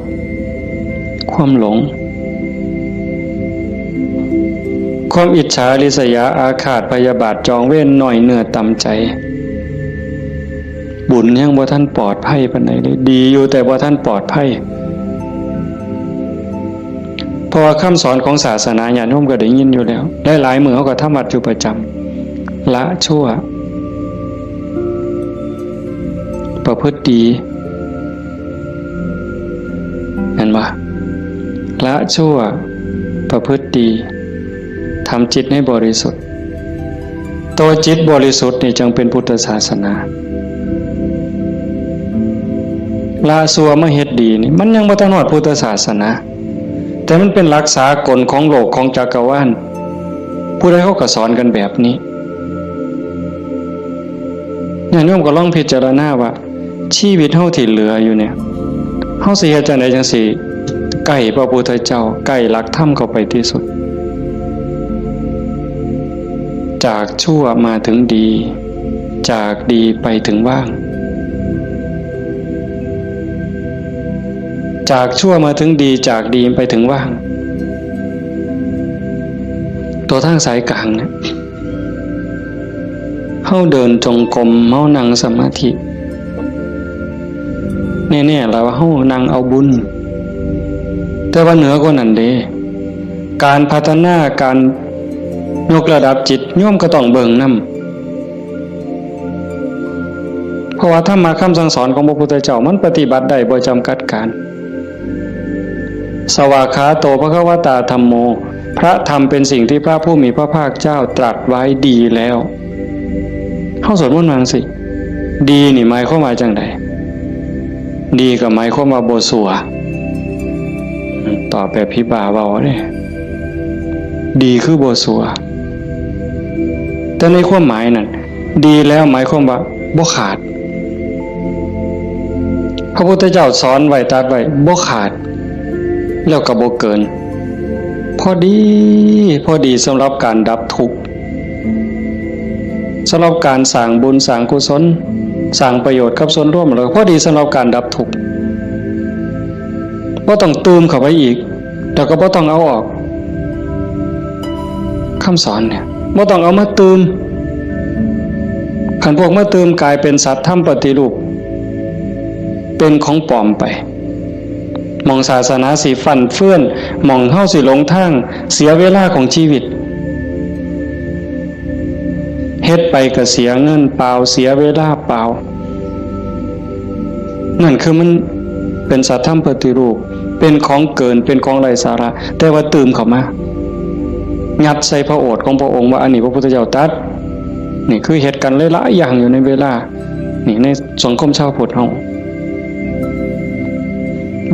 ความหลง ความอิจฉาริษยาอาฆาตพยาบาทจองเวร น้อยเนื้อต่ำใจ บุญยังบ่ทันปลอดภัยปานใดเลย ดีอยู่แต่บ่ทันปลอดภัย เพราะว่าคำสอนของศาสนาญาติโยมก็ได้ยินอยู่แล้ว หลายๆ มื้อเฮาก็ทำวัดอยู่ประจำ ละชั่ว ประพฤติดี เห็นบ่ ละชั่ว ประพฤติดี ทำจิตให้บริสุทธิ์ ตัวจิตบริสุทธิ์นี่จึงเป็นพุทธศาสนา ละชั่วมาเฮ็ดดีนี่ มันยังบ่ทันฮอดพุทธศาสนา แต่มันเป็นหลักสากลของโลก ของจักรวาล ผู้ใดเขาก็สอนกันแบบนี้ ญาติโยมก็ลองพิจารณาว่า ชีวิตเฮาที่เหลืออยู่เนี่ย เฮาสิเฮ็ดจั่งใดจั่งสิใกล้พระพุทธเจ้า ใกล้หลักธรรมเข้าไปที่สุด จากชั่วมาถึงดี จากดีไปถึงว่าง จากชั่วมาถึงดี จากดีไปถึงว่าง ตัวทางสายกลางเนี่ย เฮาเดินจงกรม เฮานั่งสมาธิ แน่ๆ แล้วว่าเฮานั่งเอาบุญ แต่ว่าเหนือกว่านั้นเด้ การพัฒนา การยกระดับจิต โยมก็ต้องเบิ่งนำ เพราะว่าธรรมะคำสั่งสอนของพระพุทธเจ้ามันปฏิบัติได้บ่จำกัดการ สวากขาโต ภควตา ธัมโม พระธรรมเป็นสิ่งที่พระผู้มีพระภาคเจ้าตรัสไว้ดีแล้ว เฮาสวดมนต์ว่าจั่งซี้ ดีนี่หมายความว่าจั่งใด ดีก็หมายความว่าบ่ซัว ตอบแบบผีบ้าเว้าเด้ ดีคือบ่ซัว แต่ในความหมายนั่น ดีแล้วหมายความว่าบ่ขาด พระพุทธเจ้าสอนไว้ ตรัสไว้ บ่ขาด แล้วก็บ่เกิน พอดี พอดีสำหรับการดับทุกข์ สำหรับการสร้างบุญสร้างกุศล สร้างประโยชน์กับส่วนรวม แล้วพอดีสำหรับการดับทุกข์ บ่ต้องตื่มเข้าไปอีก แล้วก็บ่ต้องเอาออก คำสอนเนี่ย บ่ต้องเอามาตื่ม คันพวกมาตื่มกลายเป็นสัตว์ธรรมปฏิรูป เป็นของปลอมไป หม่องศาสนาสิฟั่นเฟือน หม่องเฮาสิหลงทาง เสียเวลาของชีวิต เฮ็ดไปก็เสียเงินเปล่า เสียเวลาเปล่า นั่นคือมันเป็นสัตว์ธรรมปฏิรูป เป็นของเกิน เป็นของไร้สาระ แต่ว่าตื่มเข้ามา ยัดใส่พระโอษฐ์ของพระองค์ว่าอันนี้พระพุทธเจ้าตรัส นี่คือเฮ็ดกันหลายๆ อย่างอยู่ในเวลา นี่ในสังคมชาวพุทธเฮา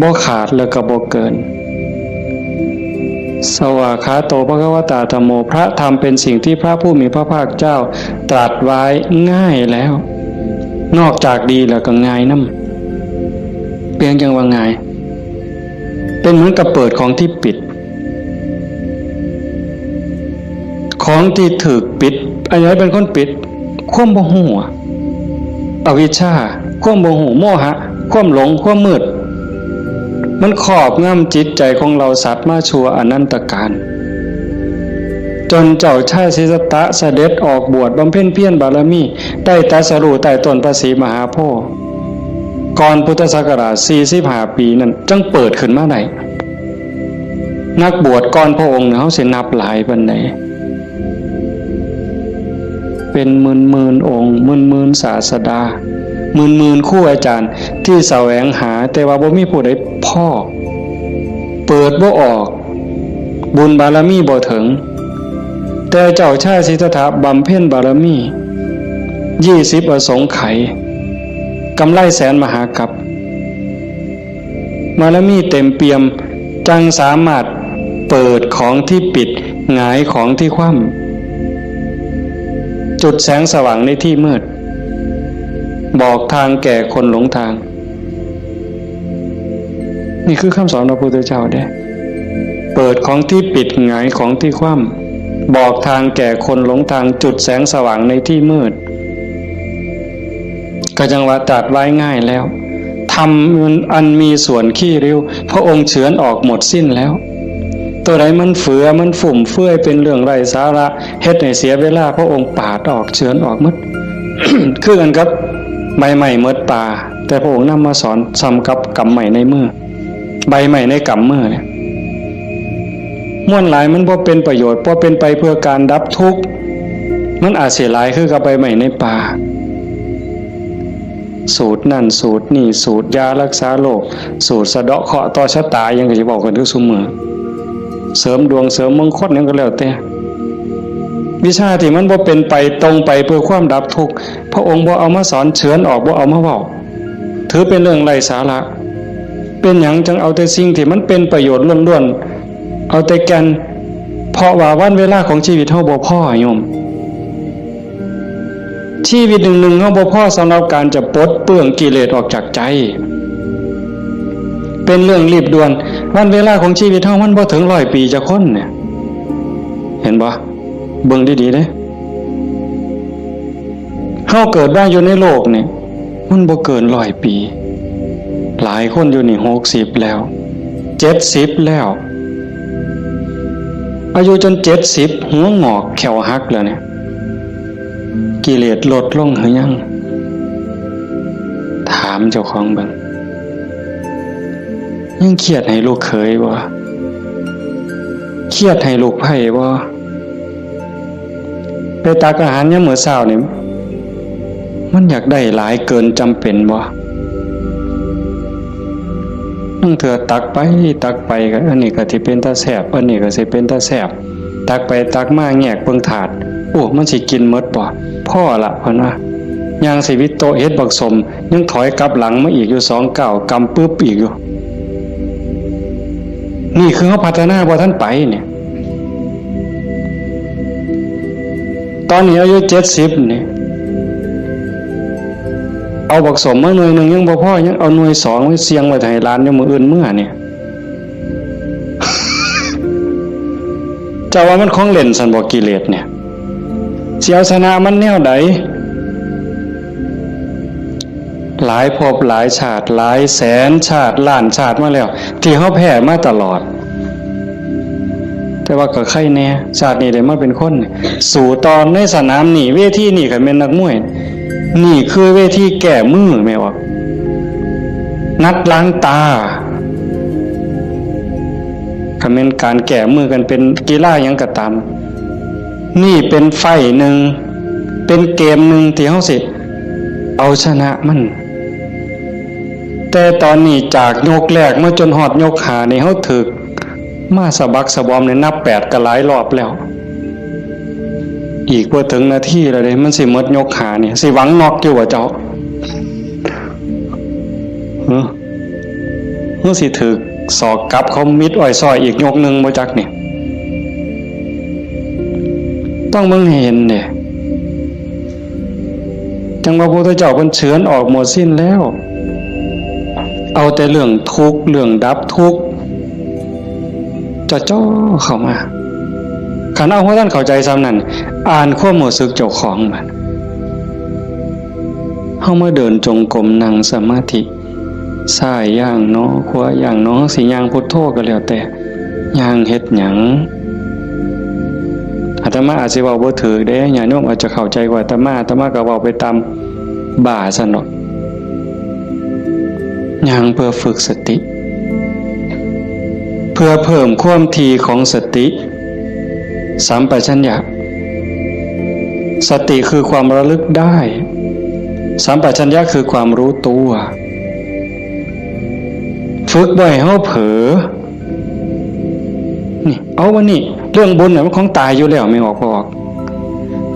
บ่ขาดแล้วก็บ่เกิน สวากขาโต ภควตา ธัมโม พระธรรมเป็นสิ่งที่พระผู้มีพระภาคเจ้าตรัสไว้ง่ายแล้ว นอกจากดีแล้วก็ง่ายนำ เป็นจั่งว่าง่าย เป็นเหมือนกับเปิดของที่ปิด ของที่ถูกปิด อันไหนเป็นคนปิด ความบ่ฮู้อะ อวิชชา ความบ่ฮู้ โมหะ ความหลง ความมืด มันครอบงำจิตใจของเราสัตว์มาชั่วอนันตกาล จนเจ้าชายสิทธัตถะเสด็จออกบวชบำเพ็ญเพียรบารมี ได้ตรัสรู้ใต้ต้นพระศรีมหาโพธิ์ ก่อนพุทธศักราช สี่สิบห้า ปีนั่น จั่งเปิดขึ้นมาได้ นักบวชก่อนพระองค์เนี่ย เฮาสินับหลายปานใด เป็นหมื่นๆ องค์ หมื่นๆ ศาสดา หมื่นๆ ครูอาจารย์ที่แสวงหา แต่ว่าบ่มีผู้ใดพ้อ เปิดบ่ออก บุญบารมีบ่ถึง แต่เจ้าชายสิทธัตถะบำเพ็ญบารมี ยี่สิบ อสงไขย กำไรแสนมหากัป บารมีเต็มเปี่ยม จั่งสามารถเปิดของที่ปิด หงายของที่คว่ำ จุดแสงสว่างในที่มืด บอกทางแก่คนหลงทาง นี่คือคำสอนพระพุทธเจ้าเด้ เปิดของที่ปิด หงายของที่คว่ำ บอกทางแก่คนหลงทาง จุดแสงสว่างในที่มืด ก็จั่งว่าตรัสไว้ง่ายแล้ว ธรรมอันมีส่วนขี้ริ้ว พระองค์เฉือนออกหมดสิ้นแล้ว ตัวใดมันเฟือ มันฟุ่มเฟือย เป็นเรื่องไร้สาระ เฮ็ดให้เสียเวลา พระองค์ปาดออก เฉือนออกหมด คือกันกับใบไม้หมดป่า แต่พระองค์นำมาสอนส่ำกับกำไม้ในมือ ใบไม้ในกำมือเนี่ย มวลหลายมันบ่เป็นประโยชน์ บ่เป็นไปเพื่อการดับทุกข์ มันอาจสิหลายคือกับใบไม้ในป่า สูตรนั่นสูตรนี่ สูตรยารักษาโรค สูตรสะเดาะเคราะห์ต่อชะตา หยังก็สิเว้ากันคือซุมื้อ เสริมดวงเสริมมงคลหยังก็แล้วแต่ วิชาที่มันบ่เป็นไปตรงไปเพื่อความดับทุกข์ พระองค์บ่เอามาสอน เฉือนออก บ่เอามาเว้า ถือเป็นเรื่องไร้สาระ เป็นหยังจั่งเอาแต่สิ่งที่มันเป็นประโยชน์ล้วนๆ เอาแต่แก่น เพราะว่าวันเวลาของชีวิตเฮาบ่พอโยม ชีวิตหนึ่งๆ เฮาบ่พอสำหรับการจะปลดเปลื้องกิเลสออกจากใจ เป็นเรื่องรีบด่วน วันเวลาของชีวิตเฮามันบ่ถึงร้อยปีจักคนเนี่ย เห็นบ่ เบิ่งดีๆ เด้ เฮาเกิดมาอยู่ในโลกนี่ มันบ่เกินร้อยปี หลายคนอยู่นี่หกสิบแล้ว เจ็ดสิบแล้ว อายุจนเจ็ดสิบ หัวงอกแข้วหักแล้วเนี่ย กิเลสลดลงหรือยัง ถามเจ้าของเบิ่ง ยังเครียดให้ลูกเขยบ่ เครียดให้ลูกไพร่บ่ ไปตักอาหารยามมื้อเช้านี่ มันอยากได้หลายเกินจำเป็นบ่ ลางเทื่อตักไปตักไปก็ อันนี้ก็สิเป็นตาแซ่บ อันนี้ก็สิเป็นตาแซ่บ ตักไปตักมาแงกเบิ่งถาด โอ้ มันสิกินหมดบ่ พอละ เพิ่นว่า ย่างสิวิดโต๊ะเฮ็ดบักสม ยังถอยกลับหลังมาอีกอยู่สองก้าว กำปึบอีกอยู่ นี่คือเฮาพัฒนาบ่ทันไปเนี่ย ตอนนี้อายุเจ็ดสิบนี่ เอาบักสมมาหน่วยหนึ่งยังบ่พอ ยังเอาหน่วยสองไว้เสี่ยงไว้ให้หลานอยู่มื้ออื่นเมือเนี่ย เจ้าว่ามันของเล่นซั่นบ่ กิเลสเนี่ย สิเอาชนะมันแนวใด หลายภพหลายชาติ หลายแสนชาติ ล้านชาติมาแล้ว ที่เฮาแพ้มาตลอด แต่ว่าก็ไคแน่ ชาตินี้ได้มาเป็นคน สู้ต่อในสนามนี่ เวทีนี่ คันแม่นนักมวย นี่คือเวทีแก้มือ แม่นบ่ นัดล้างตา คันแม่นการแก้มือกันเป็นกีฬาหยังก็ตาม นี่เป็นไฟต์หนึ่ง เป็นเกมหนึ่งที่เฮาสิเอาชนะมัน แต่ตอนนี้จากยกแรกมาจนฮอดยกห้านี่ เฮาถืกมาสะบักสะบอมนี่ นับแปดก็หลายรอบแล้ว อีกบ่ถึงนาทีแล้วเด้ มันสิหมดยกห้านี่ สิหวังน็อกอยู่บ่เจ้า ฮะ เฮาสิถืกศอกกลับเขามิดอ้อยซ้อยอีกยกหนึ่งบ่จักนี่ ต้องเบิ่งให้เห็นเด้ จั่งว่าพระพุทธเจ้าเพิ่นเฉือนออกหมดสิ้นแล้ว เอาแต่เรื่องทุกข์ เรื่องดับทุกข์ จ่อๆเข้ามา คันเอาบ่ทันเข้าใจส่ำนั้น อ่านความรู้สึกเจ้าของบัด เฮามาเดินจงกรม นั่งสมาธิ ซ้ายย่างหนอ ขวาย่างหนอ สิย่างพุทโธก็แล้วแต่ ย่างเฮ็ดหยัง อาตมาอาจสิเว้าบ่ถูกเด้ ญาติโยมอาจจะเข้าใจกว่าอาตมา อาตมาก็เว้าไปตามบ้าซั่นดอก ย่างเพื่อฝึกสติ เพื่อเพิ่มความถี่ของสติ สัมปชัญญะ สติคือความระลึกได้ สัมปชัญญะคือความรู้ตัว ฝึกบ่ให้เฮาเผลอ นี่ เอาวันนี้ เรื่องบุญน่ะมันของตายอยู่แล้ว แม่นบ่พ่อ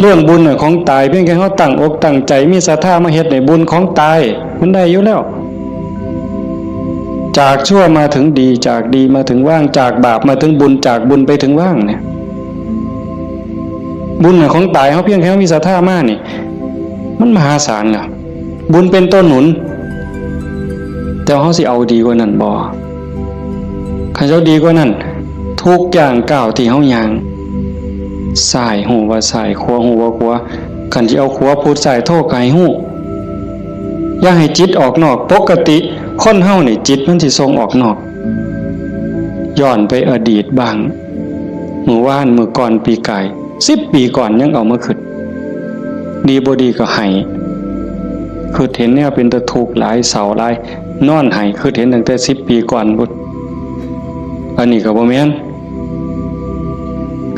เรื่องบุญน่ะของตาย เพียงแค่เฮาตั้งอกตั้งใจ มีศรัทธามาเฮ็ดนี่ บุญของตาย มันได้อยู่แล้ว จากชั่วมาถึงดี จากดีมาถึงว่าง จากบาปมาถึงบุญ จากบุญไปถึงว่างเนี่ย บุญน่ะของตาย เฮาเพียงแค่เฮามีศรัทธามานี่ มันมหาศาลแล้ว บุญเป็นตัวหนุน แต่เฮาสิเอาดีกว่านั้นบ่ คันเฮาดีกว่านั้น ทุกย่างก้าวที่เฮาย่าง ซ้ายฮู้ว่าซ้าย ขวาฮู้ว่าขวา คันสิเอาขวาพุทซ้ายโธก็ให้ฮู้ อย่าให้จิตออกนอก ปกติคนเฮานี่จิตมันสิส่งออกนอก ย้อนไปอดีตบ้าง มื้อวาน มื้อก่อน ปีกาย สิบปีก่อนยังเอามาคิด ดีบ่ดีก็ไห้ คิดเห็นแนวเป็นตาทุกข์หลาย เศร้าหลาย นอนไห้ คิดเห็นตั้งแต่สิบปีก่อนพุ้น อันนี้ก็บ่แม่น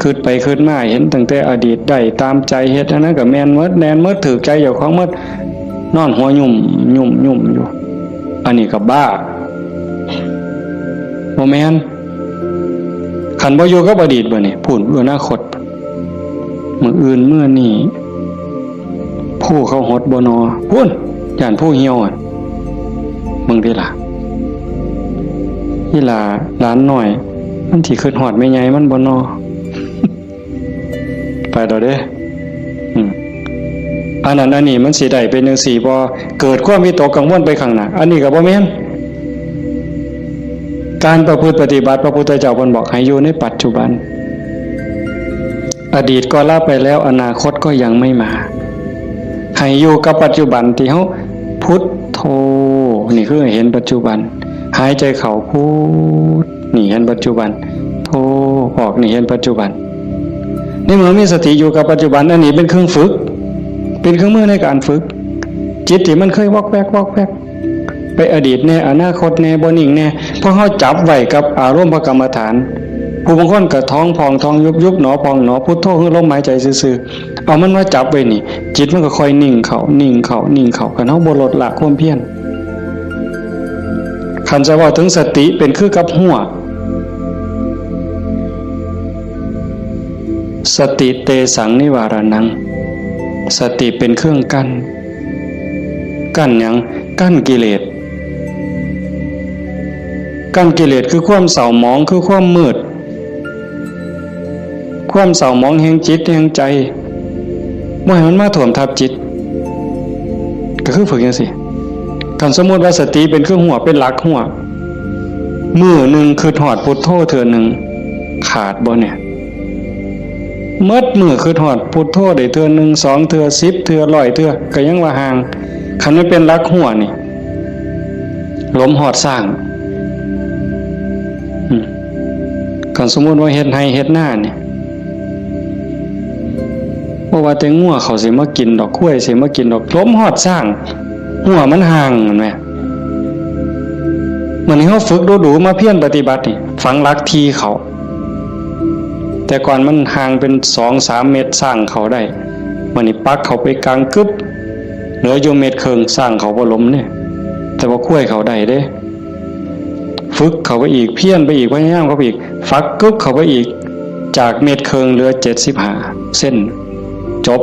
คิดไปคิดมาเห็นตั้งแต่อดีต ได้ตามใจ เฮ็ดอันนั้นก็แม่นหมด แม่นหมด ถูกใจเจ้าของหมด นอนหัวยุ่มยุ่มยุ่มอยู่ อันนี้ก็บ้า บ่แม่น คันบ่อยู่กับอดีตบัดนี้ พู้น อนาคต มื้ออื่นมื้อนี้ ผู้เขาหดบ่นอ พู้น ย่านผู้เหี่ยวอะ มึงติล่ะ อีหล่าหลานน้อย มันสิคิดฮอดแม่ใหญ่มันบ่นอ ไปแล้วเด้ อืม อันนั้นอันนี้มันสิได้เป็นจั่งซี้บ่ เกิดความวิตกกังวลไปข้างหน้า อันนี้ก็บ่แม่น การประพฤติปฏิบัติ พระพุทธเจ้าเพิ่นบอกให้อยู่ในปัจจุบัน อดีตก็ละไปแล้ว อนาคตก็ยังไม่มา ให้อยู่กับปัจจุบันที่เฮาพุทโธ นี่คือเห็นปัจจุบัน หายใจเข้าพุท นี่เห็นปัจจุบัน โธ ออก นี่เห็นปัจจุบัน ในเมื่อมีสติอยู่กับปัจจุบัน อันนี้เป็นเครื่องฝึก เป็นเครื่องมือในการฝึก จิตที่มันเคยวอกแวกวอกแวก ไปอดีตแน่ อนาคตแน่ บ่นิ่งแน่ พอเฮาจับไว้กับอารมณ์พระกรรมฐาน ผู้บางคนก็ท้องพองท้องยุบ ยุบหนอพองหนอ พุทโธคือลมหายใจซื่อๆ เอามันมาจับไว้นี่ จิตมันก็ค่อยนิ่งเข้า นิ่งเข้า นิ่งเข้า คันเฮาบ่ลดละความเพียร คันจะเว้าถึงสติเป็นคือกับฮั้ว สติเตสังนิวารณัง สติเป็นเครื่องกั้น กั้นหยัง กั้นกิเลส กั้นกิเลสคือความเศร้าหมอง คือความมืด ความเศร้าหมองแห่งจิตแห่งใจ บ่ให้มันมาท่วมทับจิต ก็คือฝึกจังซี่ คันสมมุติว่าสติเป็นเครื่องฮั้ว เป็นหลักฮั้ว มื้อหนึ่งคิดฮอดพุทโธเทื่อหนึ่ง ขาดบ่เนี่ย หมดมื้อคิดฮอดพุทโธได้เทื่อหนึ่ง สองเทื่อ สิบเทื่อ ร้อยเทื่อ ก็ยังว่าห่าง คันมันเป็นหลักฮั้วนี่ หลมฮอดซ้าง อืม คันสมมุติว่าเฮ็ดไร่เฮ็ดนานี่ บ่ว่าแต่งัวเขาสิมากินดอก ควายสิมากินดอก หลมฮอดซ้าง ฮั้วมันห่าง แม่นบ่ มื้อนี้เฮาฝึกดูๆ มาเพียรปฏิบัตินี่ ฝังหลักที่เข้า แต่ก่อนมันห่างเป็นสองสามเมตร ซ้างเข้าได้ มื้อนี้ปักเข้าไปกลางกึ๊บ เหลืออยู่เมตรครึ่ง ซ้างเข้าบ่หลมเด้ แต่ว่าควายเข้าได้เด้ ฝึกเข้าไปอีก เพียรไปอีก พยายามเข้าไปอีก ฝักกึ๊บเข้าไปอีก จากเมตรครึ่งเหลือเจ็ดสิบห้าเซน จบ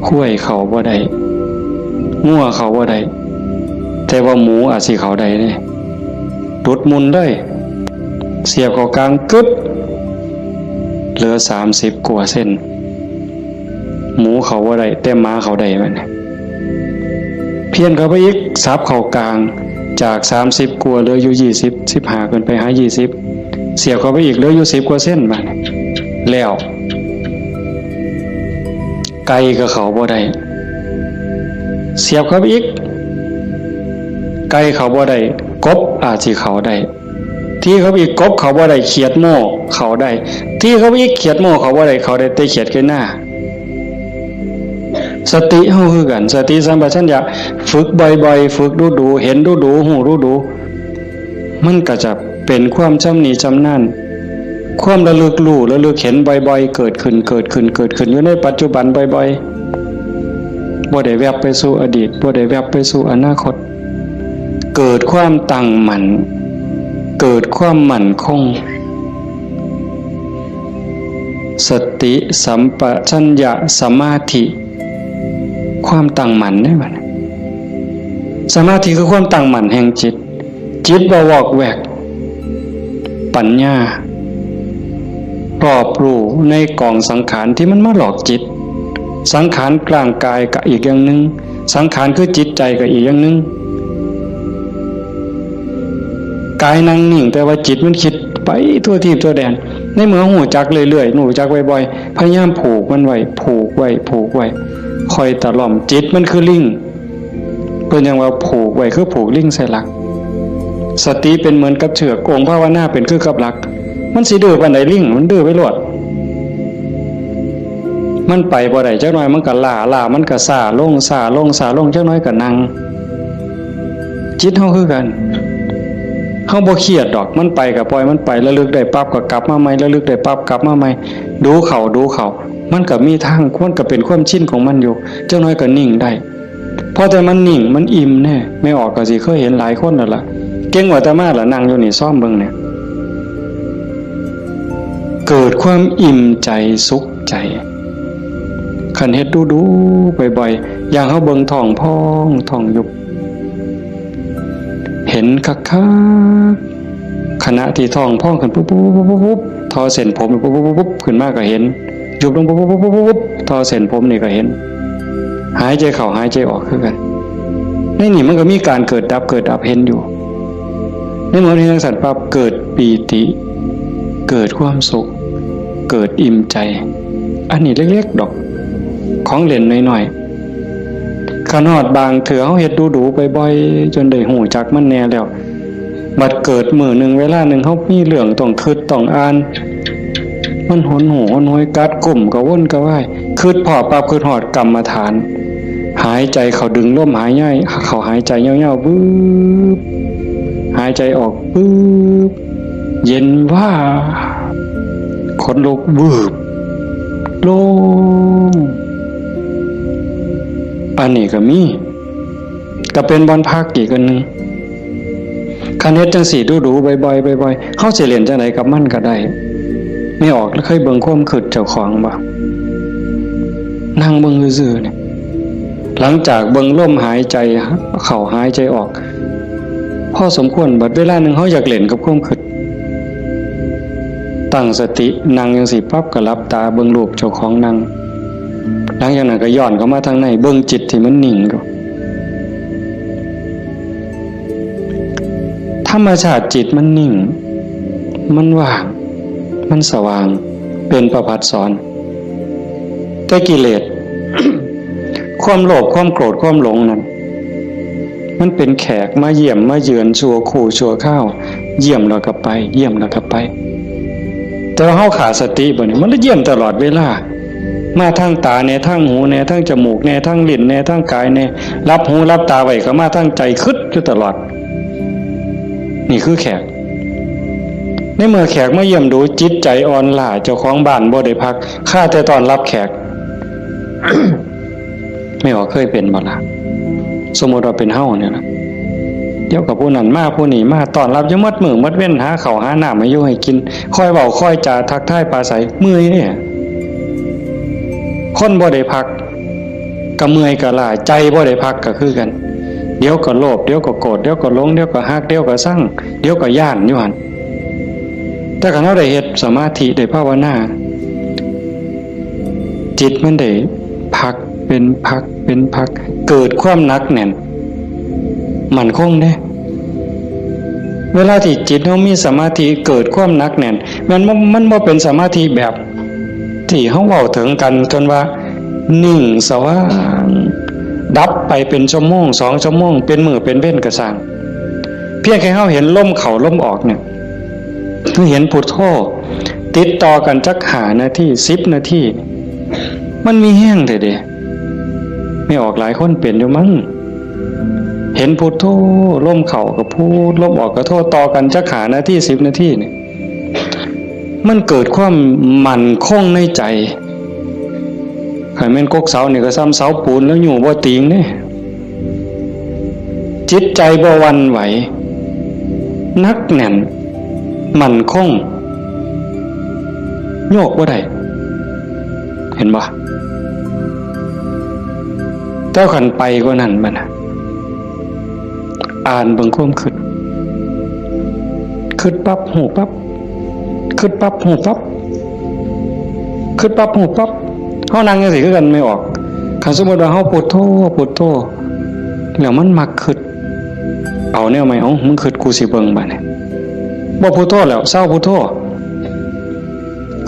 ควายเข้าบ่ได้ งัวเข้าบ่ได้ แต่ว่าหมูอาจสิเข้าได้เด้ หลุดมุ่นเลย เสียบเข้ากลางกึ๊บ เหลือสามสิบกว่าเซน หมูเข้าบ่ได้ แต่หมาเข้าได้บัดนี้ เพี้ยนเข้าไปอีก สับเข้ากลาง จากสามสิบกว่าเหลืออยู่ยี่สิบ สิบห้าขึ้นไปหายี่สิบ เสียบเข้าไปอีกเหลืออยู่สิบกว่าเซนบัดนี้ แล้ว ไก่ก็เข้าบ่ได้ เสียบเข้าไปอีก ไก่เข้าบ่ได้ กบอาจสิเข้าได้ ที่เข้าไปอีก กบเข้าบ่ได้ เขียดโม่เข้าได้ ที่เข้าไปอีก เขียดโม่เข้าบ่ได้ เข้าได้แต่เขียดไก่นา สติเฮาคือกัน สติสัมปชัญญะ ฝึกบ่อยๆ ฝึกดูๆ เห็นดูๆ ฮู้ดูๆ มันก็จะเป็นความชำนิชำนาญ ความระลึกรู้ ระลึกเห็นบ่อยๆ เกิดขึ้น เกิดขึ้น เกิดขึ้น อยู่ในปัจจุบันบ่อยๆ บ่ได้แวบไปสู่อดีต บ่ได้แวบไปสู่อนาคต เกิดความตั้งมั่น เกิดความมั่นคง สติสัมปชัญญะสมาธิ ความตั้งมั่นเด้บัดนี้ สมาธิคือความตั้งมั่นแห่งจิต จิตบ่วอกแวก ปัญญา รอบรู้ในกองสังขารที่มันมาหลอกจิต สังขารร่างกายก็อีกอย่างหนึ่ง สังขารคือจิตใจก็อีกอย่างหนึ่ง กายนั่งนิ่ง แต่ว่าจิตมันคิดไปทั่วทีปทั่วแดน ในเมื่อฮู้จักเรื่อยๆ ฮู้จักบ่อยๆ พยายามผูกมันไว้ ผูกไว้ ผูกไว้ คอยตะล่อม จิตมันคือลิง เพิ่นยังว่าผูกไว้คือผูกลิงใส่หลัก สติเป็นเหมือนกับเชือก องค์ภาวนาเป็นคือกับหลัก มันสิดื้อปานใดลิง มันดื้อไปโลด มันไปบ่ได้ จักหน่อยมันก็ล้า ล้ามันก็ซ้าลง ซ้าลง ซ้าลง จักหน่อยก็นั่ง จิตเฮาคือกัน เฮาบ่เครียดดอก มันไปก็ปล่อยมันไป ระลึกได้ปั๊บก็กลับมาใหม่ ระลึกได้ปั๊บกลับมาใหม่ ดูเข้า ดูเข้า มันก็มีทาง มันก็เป็นความชินของมันอยู่ จักหน่อยก็นิ่งได้ พอแต่มันนิ่ง มันอิ่มแน่ แม่ออกก็สิเคยเห็นหลายคนแล้วล่ะ เก่งกว่าอาตมาล่ะ นั่งอยู่นี่ ซอมเบิ่งเนี่ย เกิดความอิ่มใจสุขใจ คันเฮ็ดดูๆ บ่อยๆ อย่างเฮาเบิ่งท้องพองท้องยุบ เห็นคักๆ ขณะที่ท้องพองขึ้นปุ๊บปุ๊บปุ๊บปุ๊บปุ๊บ ทอเส้นผมปุ๊บปุ๊บปุ๊บปุ๊บ ขึ้นมาก็เห็น ยุบลงปุ๊บปุ๊บปุ๊บปุ๊บปุ๊บ ทอเส้นผมนี่ก็เห็น หายใจเข้าหายใจออกคือกัน ในนี่มันก็มีการเกิดดับเกิดดับเห็นอยู่ ในเมื่อเห็นจังซั่นปั๊บ เกิดปีติ เกิดความสุข เกิดอิ่มใจ อันนี้เล็กๆ ดอก ข ของเล่นน้อยๆ คันฮอดบางเทื่อเฮาเฮ็ดดูๆ บ่อยๆ จนได้ฮู้จักมันแหน่แล้ว บัดเกิดมื้อหนึ่งเวลาหนึ่งเฮามีเรื่องต้องคิดต้องอ่าน มันหนหูหนหวยกัดกุ้มกระวนกระวาย คิดพ้อปั๊บคิดฮอดกรรมฐาน หายใจเข้าดึงลมหายใจเข้าหายใจยาวๆ วืบ หายใจออกวืบ เย็นวาบ ขนลุกวืบ โล่ง อันนี้ก็มี ก็เป็นบ่อนพักอีกอันหนึ่ง คันเฮ็ดจั่งซี้ดูๆ บ่อยๆ บ่อยๆ เฮาสิเล่นจั่งใดกับมันก็ได้ แม่ออกเคยเบิ่งความคิดเจ้าของบ่ นั่งเบิ่งซื่อๆ เนี่ย หลังจากเบิ่งลมหายใจเข้าหายใจออก พอสมควร บัดเวลาหนึ่งเฮาอยากเล่นกับความคิด ตั้งสตินั่งจั่งซี้ปั๊บก็หลับตาเบิ่งรูปเจ้าของนั่ง หลังจากนั้นก็ย้อนเข้ามาทางใน เบิ่งจิตที่มันนิ่งอยู่ ธรรมชาติจิตมันนิ่ง มันว่าง มันสว่าง เป็นประภัสสร แต่กิเลส ความโลภ ความโกรธ ความหลงนั่น มันเป็นแขกมาเยี่ยมมาเยือนชั่วครู่ชั่วคราว เยี่ยมแล้วก็ไป เยี่ยมแล้วก็ไป แต่ว่าเฮาขาดสติบ่นี่ มันเลยเยี่ยมตลอดเวลา มาทางตาแหน่ ทางหูแหน่ ทางจมูกแหน่ ทางลิ้นแหน่ ทางกายแหน่ หลับหูหลับตาไว้ก็มาทางใจ คิดอยู่ตลอด นี่คือแขก ในเมื่อแขกมาเยี่ยมดู จิตใจอ่อนล้า เจ้าของบ้านบ่ได้พัก คาแต่ต้อนรับแขก แม่ออกเคยเป็นบ่ล่ะ สมมุติว่าเป็นเฮาเนี่ยนะ เดี๋ยวกับผู้นั้นมาผู้นี้มา ต้อนรับอยู่หมดมื้อหมดเว็น หาข้าวหาน้ำให้อยู่ให้กิน คอยเว้าคอยจาทักทายปราศรัย เมื่อยเนี่ย คนบ่ได้พัก ก็เมื่อยก็ล้า ใจบ่ได้พักก็คือกัน เดี๋ยวก็โลภ เดี๋ยวก็โกรธ เดี๋ยวก็หลง เดี๋ยวก็ฮัก เดี๋ยวก็ซัง เดี๋ยวก็ย้านอยู่หั่น แต่คันเฮาได้เฮ็ดสมาธิ ได้ภาวนา จิตมันได้พักเป็นพักเป็นพัก เกิดความหนักแน่น มั่นคงเด้ เวลาที่จิตเฮามีสมาธิ เกิดความหนักแน่น มันบ่ มันบ่เป็นสมาธิแบบที่เฮาเว้าถึงกัน จนว่านิ่งสว่าง ดับไปเป็นชั่วโมง สองชั่วโมง เป็นมื้อเป็นเว็นก็ซ่าง เพียงแค่เฮาเห็นลมเข้าลมออกเนี่ย คือเห็นพุทโธ ติดต่อกันจักห้านาที สิบนาที มันมีแฮงแท้เด้ แม่ออกหลายคนเป็นอยู่มั้ง เห็นพุทโธ ลมเข้าก็พุท ลมออกก็โธ ต่อกันจักห้านาที สิบนาทีนี่ มันเกิดความมั่นคงในใจ คันแม่นกกเสานี่ก็ส่ำเสาปูนแล้วอยู่บ่ติงเด้ จิตใจบ่หวั่นไหว หนักแน่น มั่นคง โยกบ่ได้ เห็นบ่ แต่คันไปกว่านั้นบัดน่ะ อ่านเบิ่งความคิด คิดปั๊บ ฮู้ปั๊บ คิดปั๊บ ฮู้ปั๊บ คิดปั๊บ ฮู้ปั๊บ เฮานั่งจั่งซี้คือกัน แม่ออก คันสมมุติว่าเฮาพุทโธ พุทโธ แล้วมันมักคิด เอาแนวใหม่ เอ้า มึงคิด กูสิเบิ่งบัดนี้ บ่พุทโธแล้ว เซาพุทโธ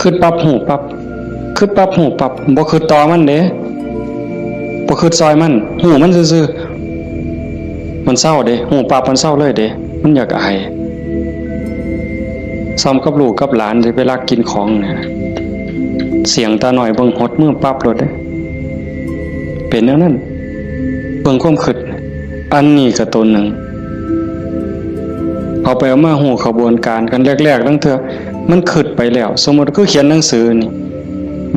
คิดปั๊บ ฮู้ปั๊บ คิดปั๊บ ฮู้ปั๊บ บ่คิดต่อมันเด้ บ่คิดซอยมัน ฮู้มันซื่อๆ มันเซาเด้ ฮู้ปั๊บ มันเซาเลยเด้ มันอยากอาย ส่ำกับลูกกับหลานสิไปลักกินของเนี่ย เสี้ยงตาน้อยเบิ่งหดมือปั๊บโลดเด้ เป็นแนวนั้น เบิ่งความคิด อันนี้ก็ตัวหนึ่ง เอาไปเอามาฮู้ขบวนการกัน แรกๆ ลางเทื่อ มันคิดไปแล้ว สมมุติคือเขียนหนังสือนี่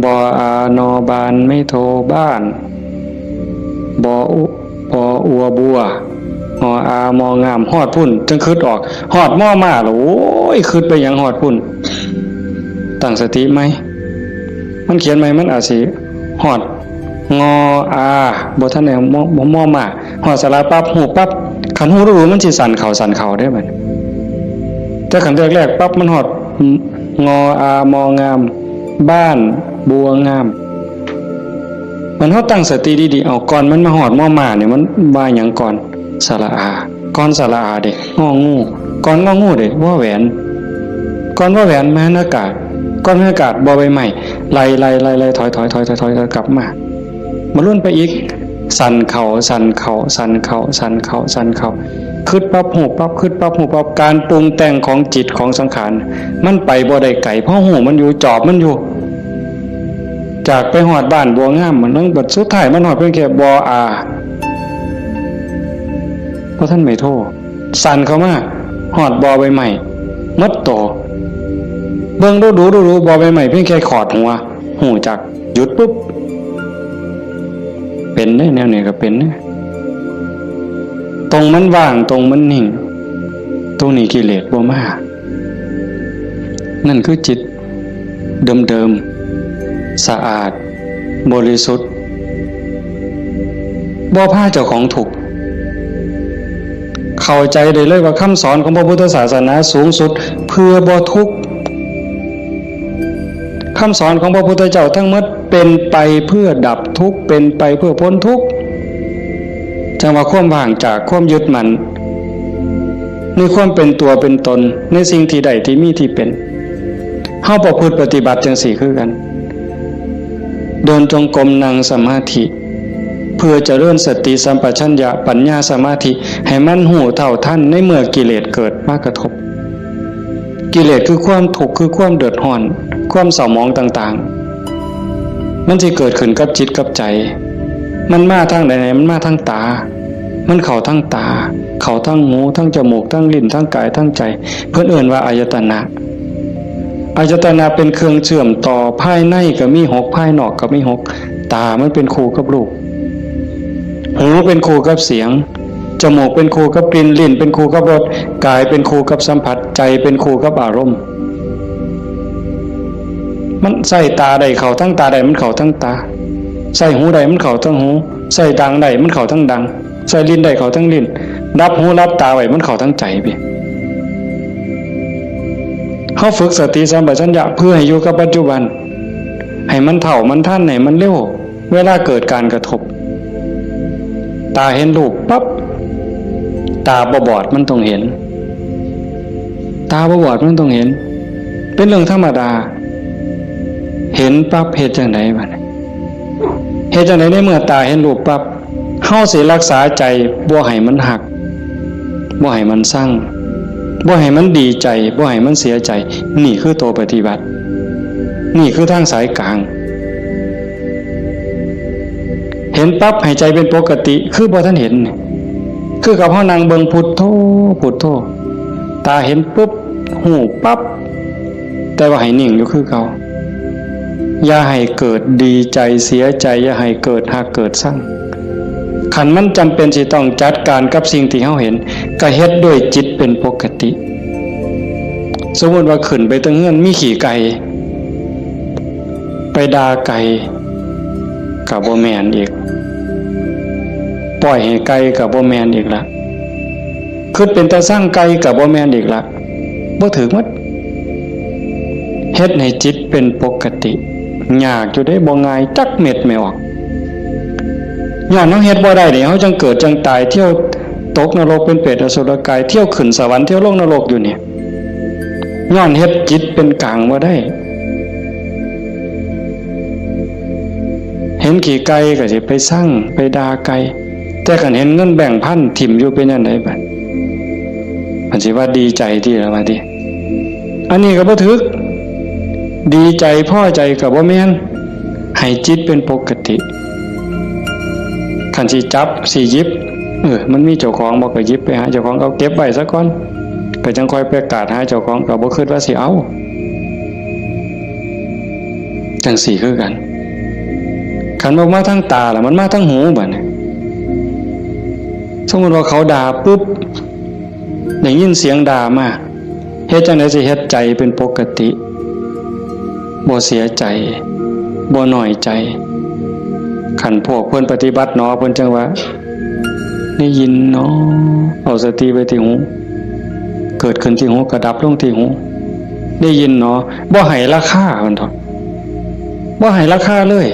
บออา นอ บาน ไม้โท บ้าน บออุ ปออัวบัว งออา มองาม ฮอดพุ้น จั่งคิดออก ฮอดมอมาแล้ว โอ้ย คิดไปหยังฮอดพุ้น ตั้งสติใหม่ มันเขียนใหม่ มันอาจสิฮอด งออา บ่ทันได้มอ มอมา ฮอดสระปั๊บ ฮู้ปั๊บ คันฮู้รู้มันสิสั่นเข้าสั่นเข้าเด้บัดนี้ แต่คันแรกๆ ปั๊บ มันฮอด งออา มองาม บ้าน บัวงาม มันเฮาตั้งสติดีๆ เอา ก่อนมันมาฮอดมอมาเนี่ย มันว่าหยังก่อน สระอา ก่อนสระอาเด้ งองู ก่อนงองูเด้ วอแหวน ก่อนวอแหวน มหานากาศ ก่อนมหานากาศ บอใบไม้ ไล่ๆๆๆ ถอยๆๆๆ กลับมา มาลุ้นไปอีก สั่นเข่า สั่นเข่า สั่นเข่า สั่นเข่า สั่นเข่า คิดปั๊บฮู้ปั๊บ คิดปั๊บฮู้ปั๊บ การปรุงแต่งของจิตของสังขาร มันไปบ่ได้ไกล เพราะฮู้มันอยู่ จอบมันอยู่ จากไปฮอดบ้านบัวงาม มันต้องบัดสุดท้ายมันฮอดเพียงแค่บ่ออา เพราะท่านไม่โทษ สั่นเข้ามา ฮอดบ่อใบไม้ หมดโต เบิ่งดูดูดูดู บ่อใบไม้เพียงแค่ขอดหัว ฮู้จัก หยุดปุ๊บ เป็นเด้ แนวนี้ก็เป็นเด้ ตรงมันว่าง ตรงมันนิ่ง ตรงนี้กิเลสบ่มา นั่นคือจิตเดิมๆ สะอาด บริสุทธิ์ บ่พาเจ้าของทุกข์ เข้าใจได้เลยว่าคำสอนของพระพุทธศาสนาสูงสุดเพื่อบ่ทุกข์ คำสอนของพระพุทธเจ้าทั้งหมดเป็นไปเพื่อดับทุกข์ เป็นไปเพื่อพ้นทุกข์ จังว่าความว่างจากความยึดมั่น ในความเป็นตัวเป็นตน ในสิ่งที่ได้ที่มีที่เป็น เฮาประพฤติปฏิบัติจังซี่คือกัน เดินจงกรม นั่งสมาธิ เพื่อเจริญสติสัมปชัญญะ ปัญญา สมาธิ ให้มันฮู้เท่าทันในเมื่อกิเลสเกิดมากระทบ กิเลสคือความทุกข์ คือความเดือดร้อน ความเศร้าหมองต่างๆ มันสิเกิดขึ้นกับจิตกับใจ มันมาทางใด มันมาทางตา มันเข้าทางตา เข้าทางหู ทางจมูก ทางลิ้น ทางกาย ทางใจ เพิ่นเอิ้นว่าอายตนะ อายตนะเป็นเครื่องเชื่อมต่อ ภายในก็มีหก ภายนอกก็มีหก ตามันเป็นคู่กับรูป หูเป็นคู่กับเสียง จมูกเป็นคู่กับกลิ่น ลิ้นเป็นคู่กับรส กายเป็นคู่กับสัมผัส ใจเป็นคู่กับอารมณ์ มันใส่ตาได้เข้าทั้งตาได้ มันเข้าทั้งตา ใส่หูได้ มันเข้าทั้งหู ใส่ดังได้ มันเข้าทั้งดัง ใส่ลิ้นได้เข้าทั้งลิ้น รับหูรับตาไว้ มันเข้าทั้งใจพี่ เฮาฝึกสติสัมปชัญญะเพื่อให้อยู่กับปัจจุบัน ให้มันเท่ามันทัน ให้มันเร็ว เวลาเกิดการกระทบ ตาเห็นรูปปั๊บ ตาบ่บอดมันต้องเห็น ตาบ่บอดมันต้องเห็น เป็นเรื่องธรรมดา เห็นปั๊บเฮ็ดจังได๋บัดนี้ เฮ็ดจังได๋ในเมื่อตาเห็นรูปปั๊บ เฮาสิรักษาใจบ่ให้มันฮัก บ่ให้มันซัง บ่ให้มันดีใจ บ่ให้มันเสียใจ นี่คือตัวปฏิบัติ นี่คือทางสายกลาง เห็นปั๊บให้ใจเป็นปกติ คือบ่ทันเห็น คือกับเฮานั่งเบิ่งพุทโธ พุทโธ ตาเห็นปุ๊บ ฮู้ปั๊บ แต่ว่าให้นิ่งอยู่คือเก่า อย่าให้เกิดดีใจเสียใจ อย่าให้เกิดฮักเกิดซัง คันมันจำเป็นสิต้องจัดการกับสิ่งที่เฮาเห็น ก็เฮ็ดด้วยจิตเป็นปกติ สมมุติว่าขึ้นไปเทิงเฮือนมีขี้ไก่ ไปด่าไก่ ก็บ่แม่นอีก ปล่อยให้ไก่ก็บ่แม่นอีกละ คิดเป็นตาซังไก่ก็บ่แม่นอีกละ บ่ถืกหมด เฮ็ดให้จิตเป็นปกติ ยากอยู่เด้ บ่ง่ายจักเม็ดแม่ออก ย้อนเฮาเฮ็ดบ่ได้นี่ เฮาจังเกิดจังตาย เที่ยวตกนรกเป็นเปรตอสุรกาย เที่ยวขึ้นสวรรค์ เที่ยวลงนรกอยู่นี่ ย้อนเฮ็ดจิตเป็นกลางบ่ได้ เห็นขี้ไก่ก็สิไปซัง ไปด่าไก่ แต่คันเห็นเงินแบงค์พันถิ่มอยู่เป็นจั่งใดบัด มันสิว่าดีใจติล่ะว่าติ อันนี้ก็บ่ถืก ดีใจพอใจก็บ่แม่น ให้จิตเป็นปกติ คันสิจับสิหยิบ เออ มันมีเจ้าของบ่ก็หยิบไปหาเจ้าของ เอาเก็บไว้ซะก่อน ก็จั่งค่อยไปกาดหาเจ้าของ ก็บ่คิดว่าสิเอา จั่งซี้คือกัน คันบ่มาทางตาล่ะ มันมาทางหูบัดนี้ สมมุติว่าเขาด่าปุ๊บ ได้ยินเสียงด่ามา เฮ็ดจั่งใดสิเฮ็ดใจเป็นปกติ บ่เสียใจ บ่น้อยใจ คันพวกเพิ่นปฏิบัติหนอ เพิ่นจั่งว่า ได้ยินหนอ เอาสติไว้ที่หู เกิดขึ้นที่หู ก็ดับลงที่หู ได้ยินหนอ บ่ให้ราคา เพิ่นเถาะ บ่ให้ราคาเลย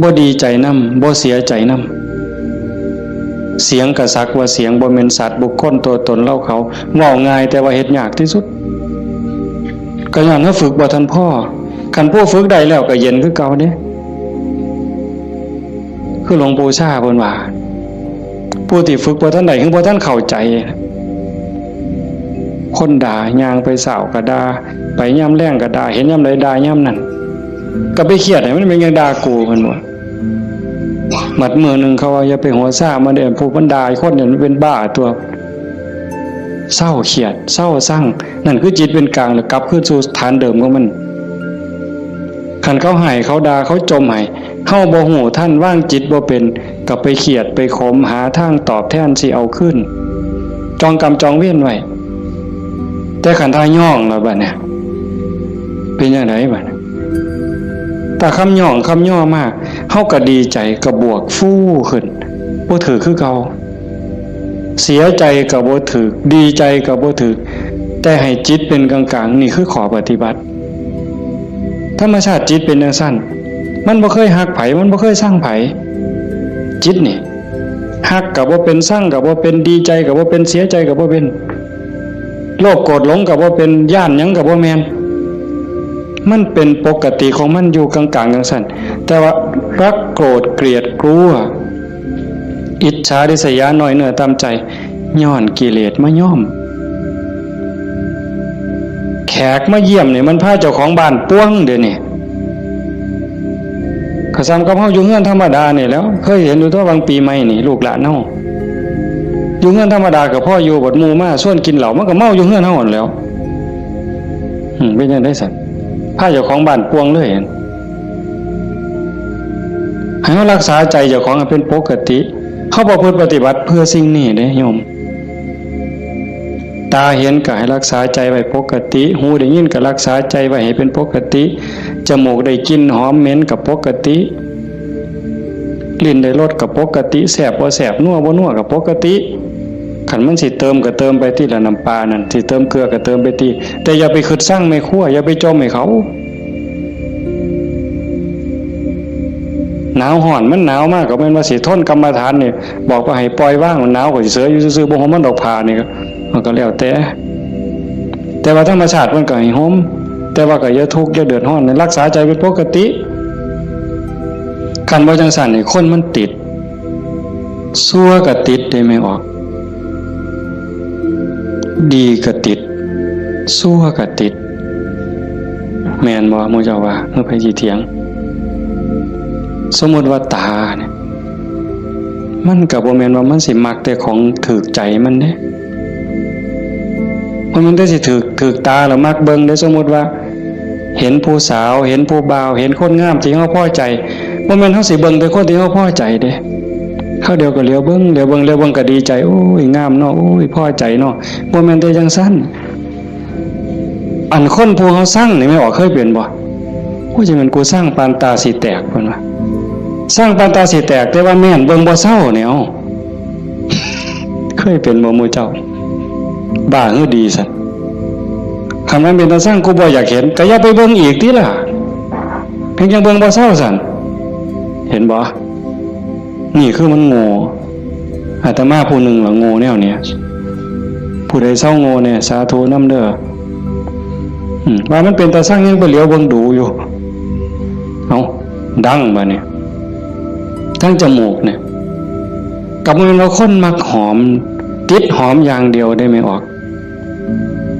บ่ดีใจนำ บ่เสียใจนำ เสียงก็สักว่าเสียง บ่แม่นสัตว์บุคคลตัวตนเราเขา เว้าง่ายแต่ว่าเฮ็ดยากที่สุด ก็ย้อนเฮาฝึกบ่ทันพอ คันผู้ฝึกได้แล้วก็เย็นคือเก่าเด้ คือหลวงปู่ชาเพิ่นว่า ผู้ที่ฝึกบ่ทันได้ คือบ่ทันเข้าใจ คนด่า ย่างไปเช้าก็ด่า ไปยามแลงก็ด่า เห็นยามใดด่ายามนั้น ก็ไปเครียดให้มันเป็นหยังด่ากู เพิ่นว่า บัดมื้อหนึ่งเขาว่า อย่าไปหัวซ่ามันเด้อ ผู้มันด่าคนเนี่ยมันเป็นบ้าตัว เซาเครียด เซาซัง นั่นคือจิตเป็นกลาง แล้วกลับคืนสู่ฐานเดิมของมัน คันเขาให้ เขาด่า เขาจ่มให้ เฮาบ่ฮู้ทัน วางจิตบ่เป็น ก็ไปเครียด ไปขม หาทางตอบแทนสิเอาคืน จองกรรมจองเวรไว้ แต่คันถ้าย้องแล้วบัดเนี่ย เป็นจั่งใดบัดเนี่ย ถ้าคำย้องคำย่อมา เฮาก็ดีใจ ก็บวกฟูขึ้น บ่ถืกคือเก่า เสียใจก็บ่ถืก ดีใจก็บ่ถืก แต่ให้จิตเป็นกลางๆ นี่คือข้อปฏิบัติ ธรรมชาติจิตเป็นจั่งซั้น มันบ่เคยฮักไผ มันบ่เคยซังไผ จิตนี่ ฮักก็บ่เป็น ซังก็บ่เป็น ดีใจก็บ่เป็น เสียใจก็บ่เป็น โลภโกรธหลงก็บ่เป็น ย้านหยังก็บ่แม่น มันเป็นปกติของมันอยู่กลางๆ จั่งซั้น แต่ว่ารักโกรธเกลียดกลัว อิจฉาริษยา น้อยเนื้อต่ำใจ ย้อนกิเลสมาย้อม แขกมาเยี่ยมนี่มันพาเจ้าของบ้านป่วงเดี๋ยวนี้ ก็ส่ำกับเฮาอยู่เฮือนธรรมดานี่แหล้ว เคยเห็นอยู่ตั๊ว บางปีใหม่นี่ ลูกหลานเฮาอยู่เฮือนธรรมดาก็พออยู่ บัดหมู่มาชวนกินเหล้า มันก็เมาอยู่เฮือนเฮาหั้นแหล้ว อืม เป็นจั่งใดซั้น พาเจ้าของบ้านป่วงเลย ให้เฮารักษาใจเจ้าของให้เป็นปกติ เฮาประพฤติปฏิบัติเพื่อสิ่งนี้เด้โยม ตาเห็นก็ให้รักษาใจไว้ปกติ หูได้ยินก็รักษาใจไว้ให้เป็นปกติ จมูกได้กลิ่นหอมเหม็นก็ปกติ ลิ้นได้รสก็ปกติ แซ่บบ่แซ่บ นัวบ่นัวก็ปกติ คันมันสิเติมก็เติมไปติละ น้ำปลานั่น สิเติมเกลือก็เติมไปติ แต่อย่าไปคิดซังแม่ครัว อย่าไปจ่มให้เขา หนาวฮ้อน มันหนาวมากก็แม่นว่าสิทนกรรมฐานนี่ บอกว่าให้ปล่อยวาง มันหนาวก็สิเสยอยู่ซื่อๆ บ่ห่มมันดอกผ้านี่ก็ มันก็แล้วแต่ แต่ว่าธรรมชาติมันก็ให้ห่ม แต่ว่าก็อย่าทุกข์อย่าเดือดร้อน รักษาใจเป็นปกติ คันบ่จั่งซั้นนี่ คนมันติด ชั่วก็ติดเด้แม่ออก ดีก็ติด ชั่วก็ติด แม่นบ่ หมู่เจ้าว่า หรือไผสิเถียง สมมุติว่าตาเนี่ย มันก็บ่แม่นว่ามันสิมักแต่ของถูกใจมันเด้ บ่แม่นแต่สิถูก ถูกตาแล้วมักเบิ่งเด้ สมมุติว่า เห็นผู้สาว เห็นผู้บ่าว เห็นคนงามที่เฮาพอใจ บ่แม่นเฮาสิเบิ่งแต่คนที่เฮาพอใจเด้ คราวเดียวก็เหลียวเบิ่ง เหลียวเบิ่ง เหลียวเบิ่งก็ดีใจ โอ้ย งามเนาะ โอ้ย พอใจเนาะ บ่แม่นแต่จั่งซั้น อันคนผู้เฮาซังนี่ แม่ออกเคยเป็นบ่ โอ้ย จั่งแม่นกูซังปานตาสิแตก เพิ่นว่า ซังปานตาสิแตก แต่ว่าแม่นเบิ่งบ่เซาเนี่ย เอ้า เคยเป็นบ่หมู่เจ้า บ้าหรือดีซั้น คันมันเป็นตาซัง กูบ่อยากเห็น ก็อย่าไปเบิ่งอีกติล่ะ เพียงจั่งเบิ่งบ่เซาซั้น เห็นบ่ นี่คือมันโง่ อาตมาผู้หนึ่งล่ะโง่แนวเนี้ย ผู้ใดเซาโง่แน่ สาธุนำเด้อ อืม ว่ามันเป็นตาซังยังไปเหลียวเบิ่งดูอยู่ เอ้า ดังบาดนี้ ทั้งจมูกเนี่ย ก็บ่แม่นว่าคนมักหอม ติดหอมอย่างเดียวเด้แม่ออก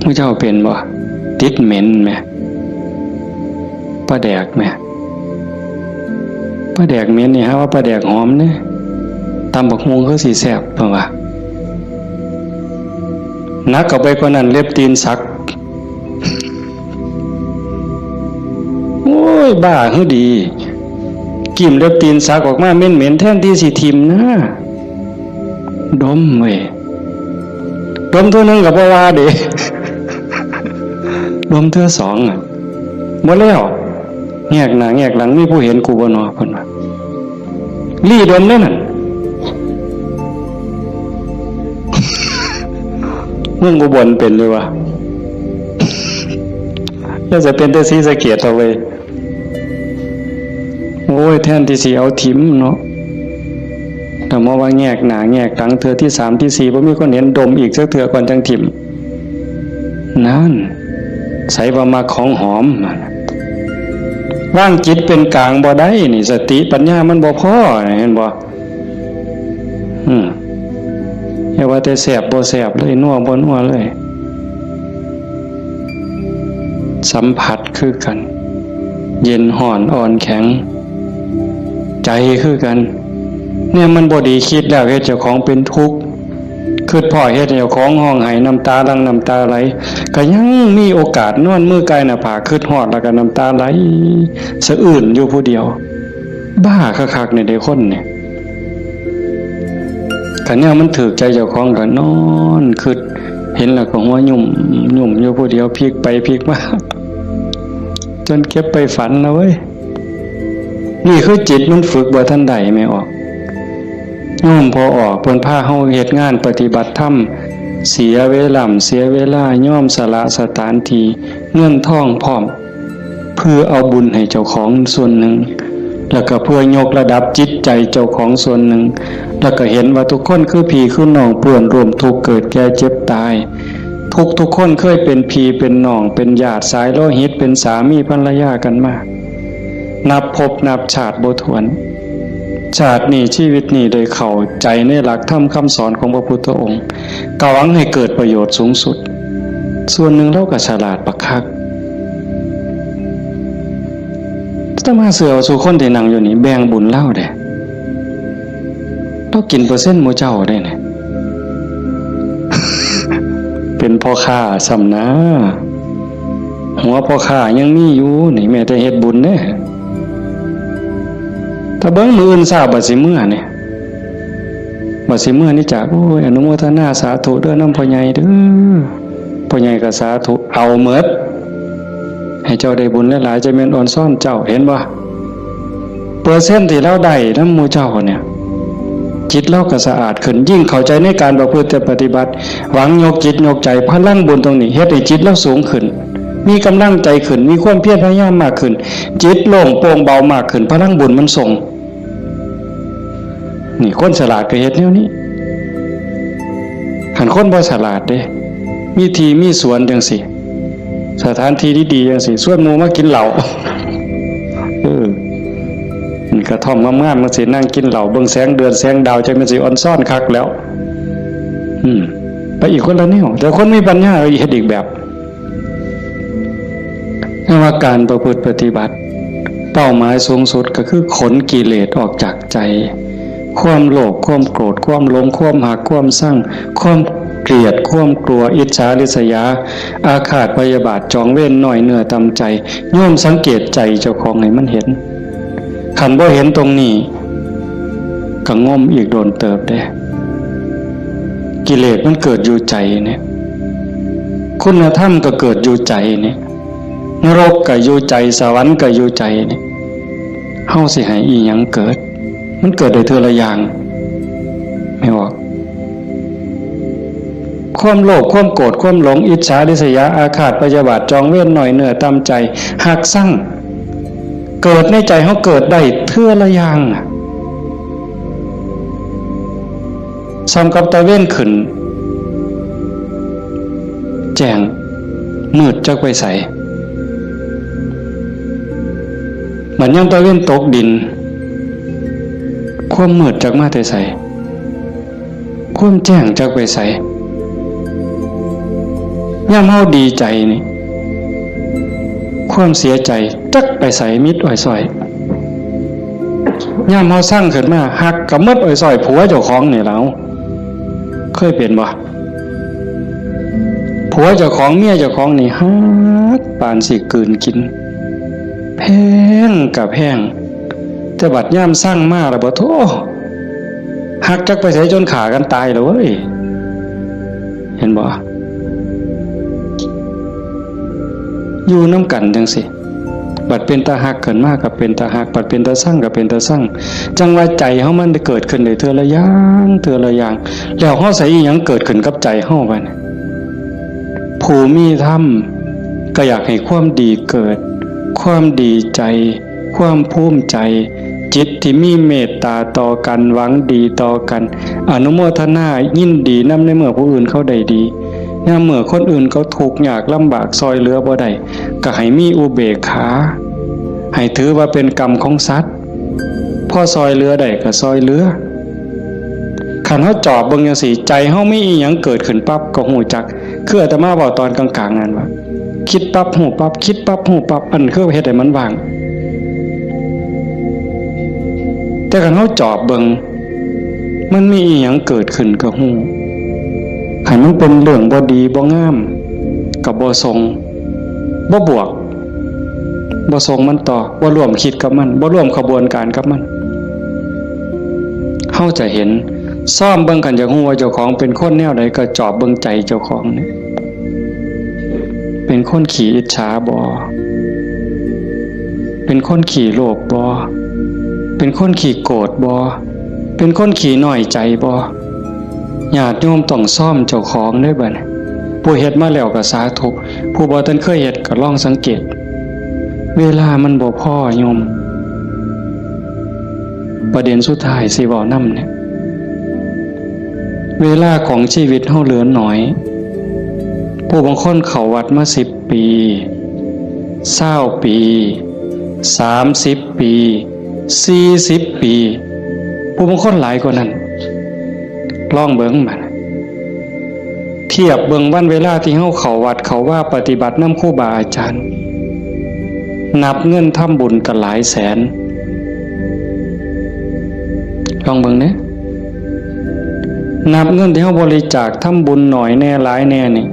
หมู่เจ้าเป็นบ่ ติดเหม็นแหม ปลาแดกแหม ปลาแดกเหม็นนี่หาว่าปลาแดกหอมเด้ ตำบักหุ่งคือสิแซ่บ เพิ่นว่า หนักเข้าไปกว่านั้น เล็บตีนสัก โอ้ย บ้าหรือดี กลิ่นเล็บตีนสักออกมาเหม็นๆ แทนที่สิถิ่มนะ ดมเว้ย ดมเทื่อหนึ่งก็บ่ว่าเด้ ดมเทื่อสองอะ บ่แล้ว แงกหน้าแงกหลัง มีผู้เห็นกูบ่นอ เพิ่นว่า ลี้ดมเด้นั่น เมืองอุบลเป็นอยู่วะ แล้วจะเป็นแต่ศรีสะเกษเอาเว้ย โอ้ย แทนที่สิเอาถิ่มเนาะ แต่มาว่าแงกหน้าแงกหลังเทื่อที่สามที่สี่ บ่มีคนเห็น ดมอีกจักเทื่อก่อนจั่งถิ่ม นั่น ไสว่ามักของหอม วางจิตเป็นกลางบ่ได้นี่ สติปัญญามันบ่พอ เห็นบ่ อืม อย่าว่าแต่แซ่บบ่แซ่บเลย นัวบ่นัวเลย สัมผัสคือกัน เย็นฮ้อนอ่อนแข็ง ใจคือกัน เนี่ยมันบ่ดี คิดแล้วเฮ็ดเจ้าของเป็นทุกข์ คิดพ้อเฮ็ดให้เจ้าของฮ้องไห้น้ำตาหลั่งน้ำตาไหล ก็ยังมีโอกาสนอนมือกายหน้าผาก คิดฮอดแล้วก็น้ำตาไหลสะอื้นอยู่ผู้เดียว บ้าคักๆ นี่เด้คนนี่ คันแนวมันถืกใจเจ้าของก็นอนคิด เห็นแล้วก็หัวยุ่มยุ่มอยู่ผู้เดียว พลิกไปพลิกมา จนเก็บไปฝันนะเว้ย นี่คือจิตมันฝึกบ่ทันได้แม่ออก โยมพ่อออกเพิ่นพาเฮาเฮ็ดงานปฏิบัติธรรม เสียเวลา เสียเวลา ยอมสละสถานที่ เงินทองพร้อม เพื่อเอาบุญให้เจ้าของส่วนหนึ่ง แล้วก็เพื่อยกระดับจิตใจเจ้าของส่วนหนึ่ง แล้วก็เห็นว่าทุกคนคือพี่คือน้อง เพื่อนร่วมทุกข์เกิดแก่เจ็บตาย ทุกทุกคนเคยเป็นพี่เป็นน้อง เป็นญาติสายโลหิต เป็นสามีภรรยากันมา นับภพนับชาติบ่ถ้วน ชาตินี้ชีวิตนี้ได้เข้าใจในหลักธรรมคำสอนของพระพุทธองค์ ก็หวังให้เกิดประโยชน์สูงสุด ส่วนหนึ่งลาวก็ฉลาดบักคัก อาตมาเชื่อว่าซุคนที่นั่งอยู่นี่แบ่งบุญลาวเด้ ลาวกินเปอร์เซ็นต์หมู่เจ้าเด้เนี่ย เป็นพ่อค้าซ้ำนะ หัวพ่อค้ายังมีอยู่นี่ แม้แต่เฮ็ดบุญเด้ ถ้าเบิ่งมื้ออื่นเช้าบัดสิเมือนี่ บัดสิเมือนี่จ้ะ โอ้ย อนุโมทนาสาธุเด้อนำพ่อใหญ่เด้อ พ่อใหญ่ก็สาธุ เอาหมด ให้เจ้าได้บุญหลายๆ จะแม่นออนซอนเจ้า เห็นบ่ เปอร์เซ็นต์ที่ลาวได้นำหมู่เจ้าเนี่ย จิตลาวก็สะอาดขึ้น ยิ่งเข้าใจในการประพฤติปฏิบัติ หวังยกจิตยกใจ พลังบุญตรงนี้เฮ็ดให้จิตลาวสูงขึ้น มีกำลังใจขึ้น มีความเพียรพยายามมากขึ้น จิตโล่งโปร่งเบามากขึ้น พลังบุญมันส่ง นี่คนฉลาดก็เฮ็ดแนวนี้ คันคนบ่ฉลาดเด้ มีที่มีสวนจังซี่ สถานที่ดีๆจังซี่ ชวนหมู่มากินเหล้า เออ นี่กระท่อมงามๆจังซี่ นั่งกินเหล้า เบิ่งแสงเดือนแสงดาว จังแม่นสิออนซอนคักแล้ว อืม ไปอีกคนละแนว แต่คนมีปัญญาเฮ็ดอีกแบบ แต่ว่าการประพฤติปฏิบัติ เป้าหมายสูงสุดก็คือขนกิเลสออกจากใจ ความโลภ ความโกรธ ความหลง ความฮัก ความซัง ความเกลียด ความกลัว อิจฉาริษยา อาฆาตพยาบาท จองเวร น้อยเนื้อต่ำใจ โยมสังเกตใจเจ้าของให้มันเห็น คันบ่เห็นตรงนี้ ก็งมอีกโดนเติบเด้ กิเลสมันเกิดอยู่ใจเนี่ย คุณธรรมก็เกิดอยู่ใจเนี่ย นรกก็อยู่ใจ สวรรค์ก็อยู่ใจเนี่ย เฮาสิให้อีหยังเกิด มันเกิดได้เทื่อละอย่าง แม่นบ่ ความโลภ ความโกรธ ความหลง อิจฉาริษยา อาฆาตพยาบาท จองเวร น้อยเนื้อต่ำใจ ฮักซัง เกิดในใจเฮาเกิดได้เทื่อละอย่างน่ะ ส่ำกับตะเวนขึ้น แจ้ง มืดจักไปไส บัดยามตะเวนตกดิน ความมืดจักมาแต่ไส ความแจ้งจักไปไส ยามเฮาดีใจนี่ ความเสียใจจักไปไส มิดอ้อยซ้อย ยามเฮาซังขึ้นมา ฮักก็หมดอ้อยซ้อย ผัวเจ้าของนี่แหล้ว เคยเป็นบ่ ผัวเจ้าของ เมียเจ้าของนี่ฮักปานสิกลืนกิน แพงก็แพง แต่บัดยามซังมาแล้วบ่ โธ่ ฮักจักไปไสจนฆ่ากันตายแล้วเว้ย เห็นบ่ อยู่นำกันจังซี่ บัดเป็นตาฮักขึ้นมาก็เป็นตาฮัก บัดเป็นตาซังก็เป็นตาซัง จั่งว่าใจเฮามันได้เกิดขึ้นได้เทื่อละอย่าง เทื่อละอย่าง แล้วเฮาใส่อีหยังเกิดขึ้นกับใจเฮาบัดนี้ ผู้มีธรรมก็อยากให้ความดีเกิด ความดีใจ ความภูมิใจ จิตที่มีเมตตาต่อกัน หวังดีต่อกัน อนุโมทนายินดีนำในเมื่อผู้อื่นเขาได้ดี ยามเมื่อคนอื่นเขาทุกข์ยากลำบาก ซ่อยเหลือบ่ได้ ก็ให้มีอุเบกขา ให้ถือว่าเป็นกรรมของสัตว์ พอซอยเหลือได้ก็ซอยเหลือ คันเฮาจอบเบิ่งจั่งซี้ ใจเฮามีอีหยังเกิดขึ้นปั๊บก็ฮู้จัก คืออาตมาเว้าตอนกลางๆ นั่นว่า คิดปั๊บฮู้ปั๊บ คิดปั๊บฮู้ปั๊บ อันคือเฮ็ดให้มันว่าง แต่คันเฮาจอบเบิ่ง มันมีอีหยังเกิดขึ้นก็ฮู้ คันมันเป็นเรื่องบ่ดีบ่งาม ก็บ่ส่ง บ่บวก บ่ส่งมันต่อ บ่ร่วมคิดกับมัน บ่ร่วมขบวนการกับมัน เฮาจะเห็น ซ่อมเบิ่ง คันอยากฮู้ว่าเจ้าของเป็นคนแนวใด ก็จอบเบิ่งใจเจ้าของเนี่ย เป็นคนขี้อิจฉาบ่ เป็นคนขี้โลภบ่ เป็นคนขี้โกรธบ่ เป็นคนขี้น้อยใจบ่ ญาติโยมต้องซ่อมเจ้าของเด้อบัดนี้ ผู้เฮ็ดมาแล้วก็สาธุ ผู้บ่ทันเคยเฮ็ดก็ลองสังเกต เวลามันบ่พอโยม ประเด็นสุดท้ายสิเว้านำเนี่ย เวลาของชีวิตเฮาเหลือน้อย ผู้บางคนเข้าวัดมาสิบปี ซาวปี สามสิบปี สี่สิบปี ผู้บางคนหลายกว่านั้น ลองเบิ่งบัด เทียบเบิ่งวันเวลาที่เฮาเข้าวัดเข้าวาปฏิบัตินำครูบาอาจารย์ นับเงินทำบุญก็หลายแสน ลองเบิ่งเด้ นับเงินที่เฮาบริจาคทำบุญน้อยแน่หลายแน่นี่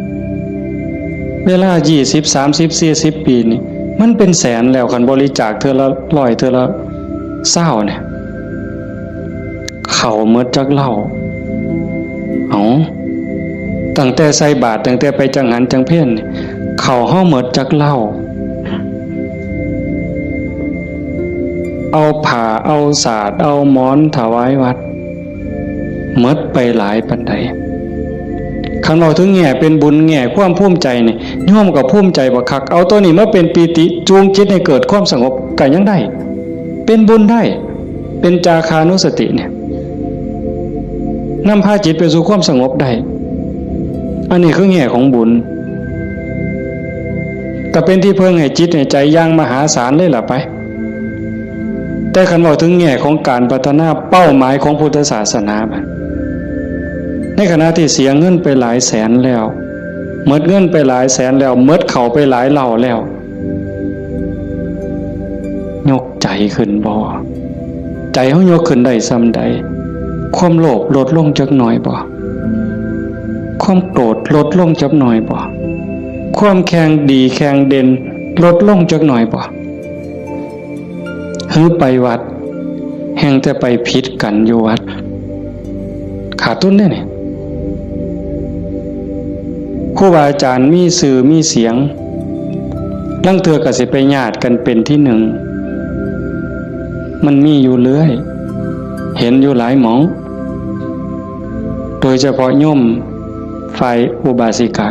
เวลายี่สิบ สามสิบ สี่สิบ ปีนี่ มันเป็นแสนแล้ว คันบริจาคเทื่อละร้อย เทื่อละซาวเนี่ย เข้าหมดจักเหล้า เอ้า ตั้งแต่ใส่บาตร ตั้งแต่ไปจังหันจังเพลนี่ เข้าเฮาหมดจักเหล้า เอาผ้า เอาสาด เอาหมอนถวายวัด หมดไปหลายปานใด คันเว้าถึงแง่เป็นบุญ แง่ความภูมิใจนี่ โยมก็ภูมิใจบักคัก เอาตัวนี้มาเป็นปีติ จูงจิตให้เกิดความสงบ ก็ยังได้ เป็นบุญได้ เป็นจาคานุสติเนี่ย นำพาจิตไปสู่ความสงบได้ อันนี้คือแง่ของบุญ ก็เป็นที่เพิ่งให้จิตให้ใจอย่างมหาศาลเลยล่ะไป แต่คันเว้าถึงแง่ของการพัฒนาเป้าหมายของพุทธศาสนาบัด ในขณะที่เสียเงินไปหลายแสนแล้ว หมดเงินไปหลายแสนแล้ว หมดเข้าไปหลายเหล้าแล้ว ยกใจขึ้นบ่ ใจเฮายกขึ้นได้ส่ำใด ความโลภลดลงจักหน่อยบ่ ความโกรธลดลงจักหน่อยบ่ ความแข่งดีแข่งเด่นลดลงจักหน่อยบ่ หือไปวัด แฮ่งแต่ไปผิดกันอยู่วัด ขาดทุนเด้นี่ ครูบาอาจารย์มีชื่อมีเสียง ลางเทื่อก็สิไปญาติกันเป็นที่หนึ่ง มันมีอยู่เรื่อย เห็นอยู่หลายหม่อง โดยเฉพาะโยม ฝ่ายอุบาสิกา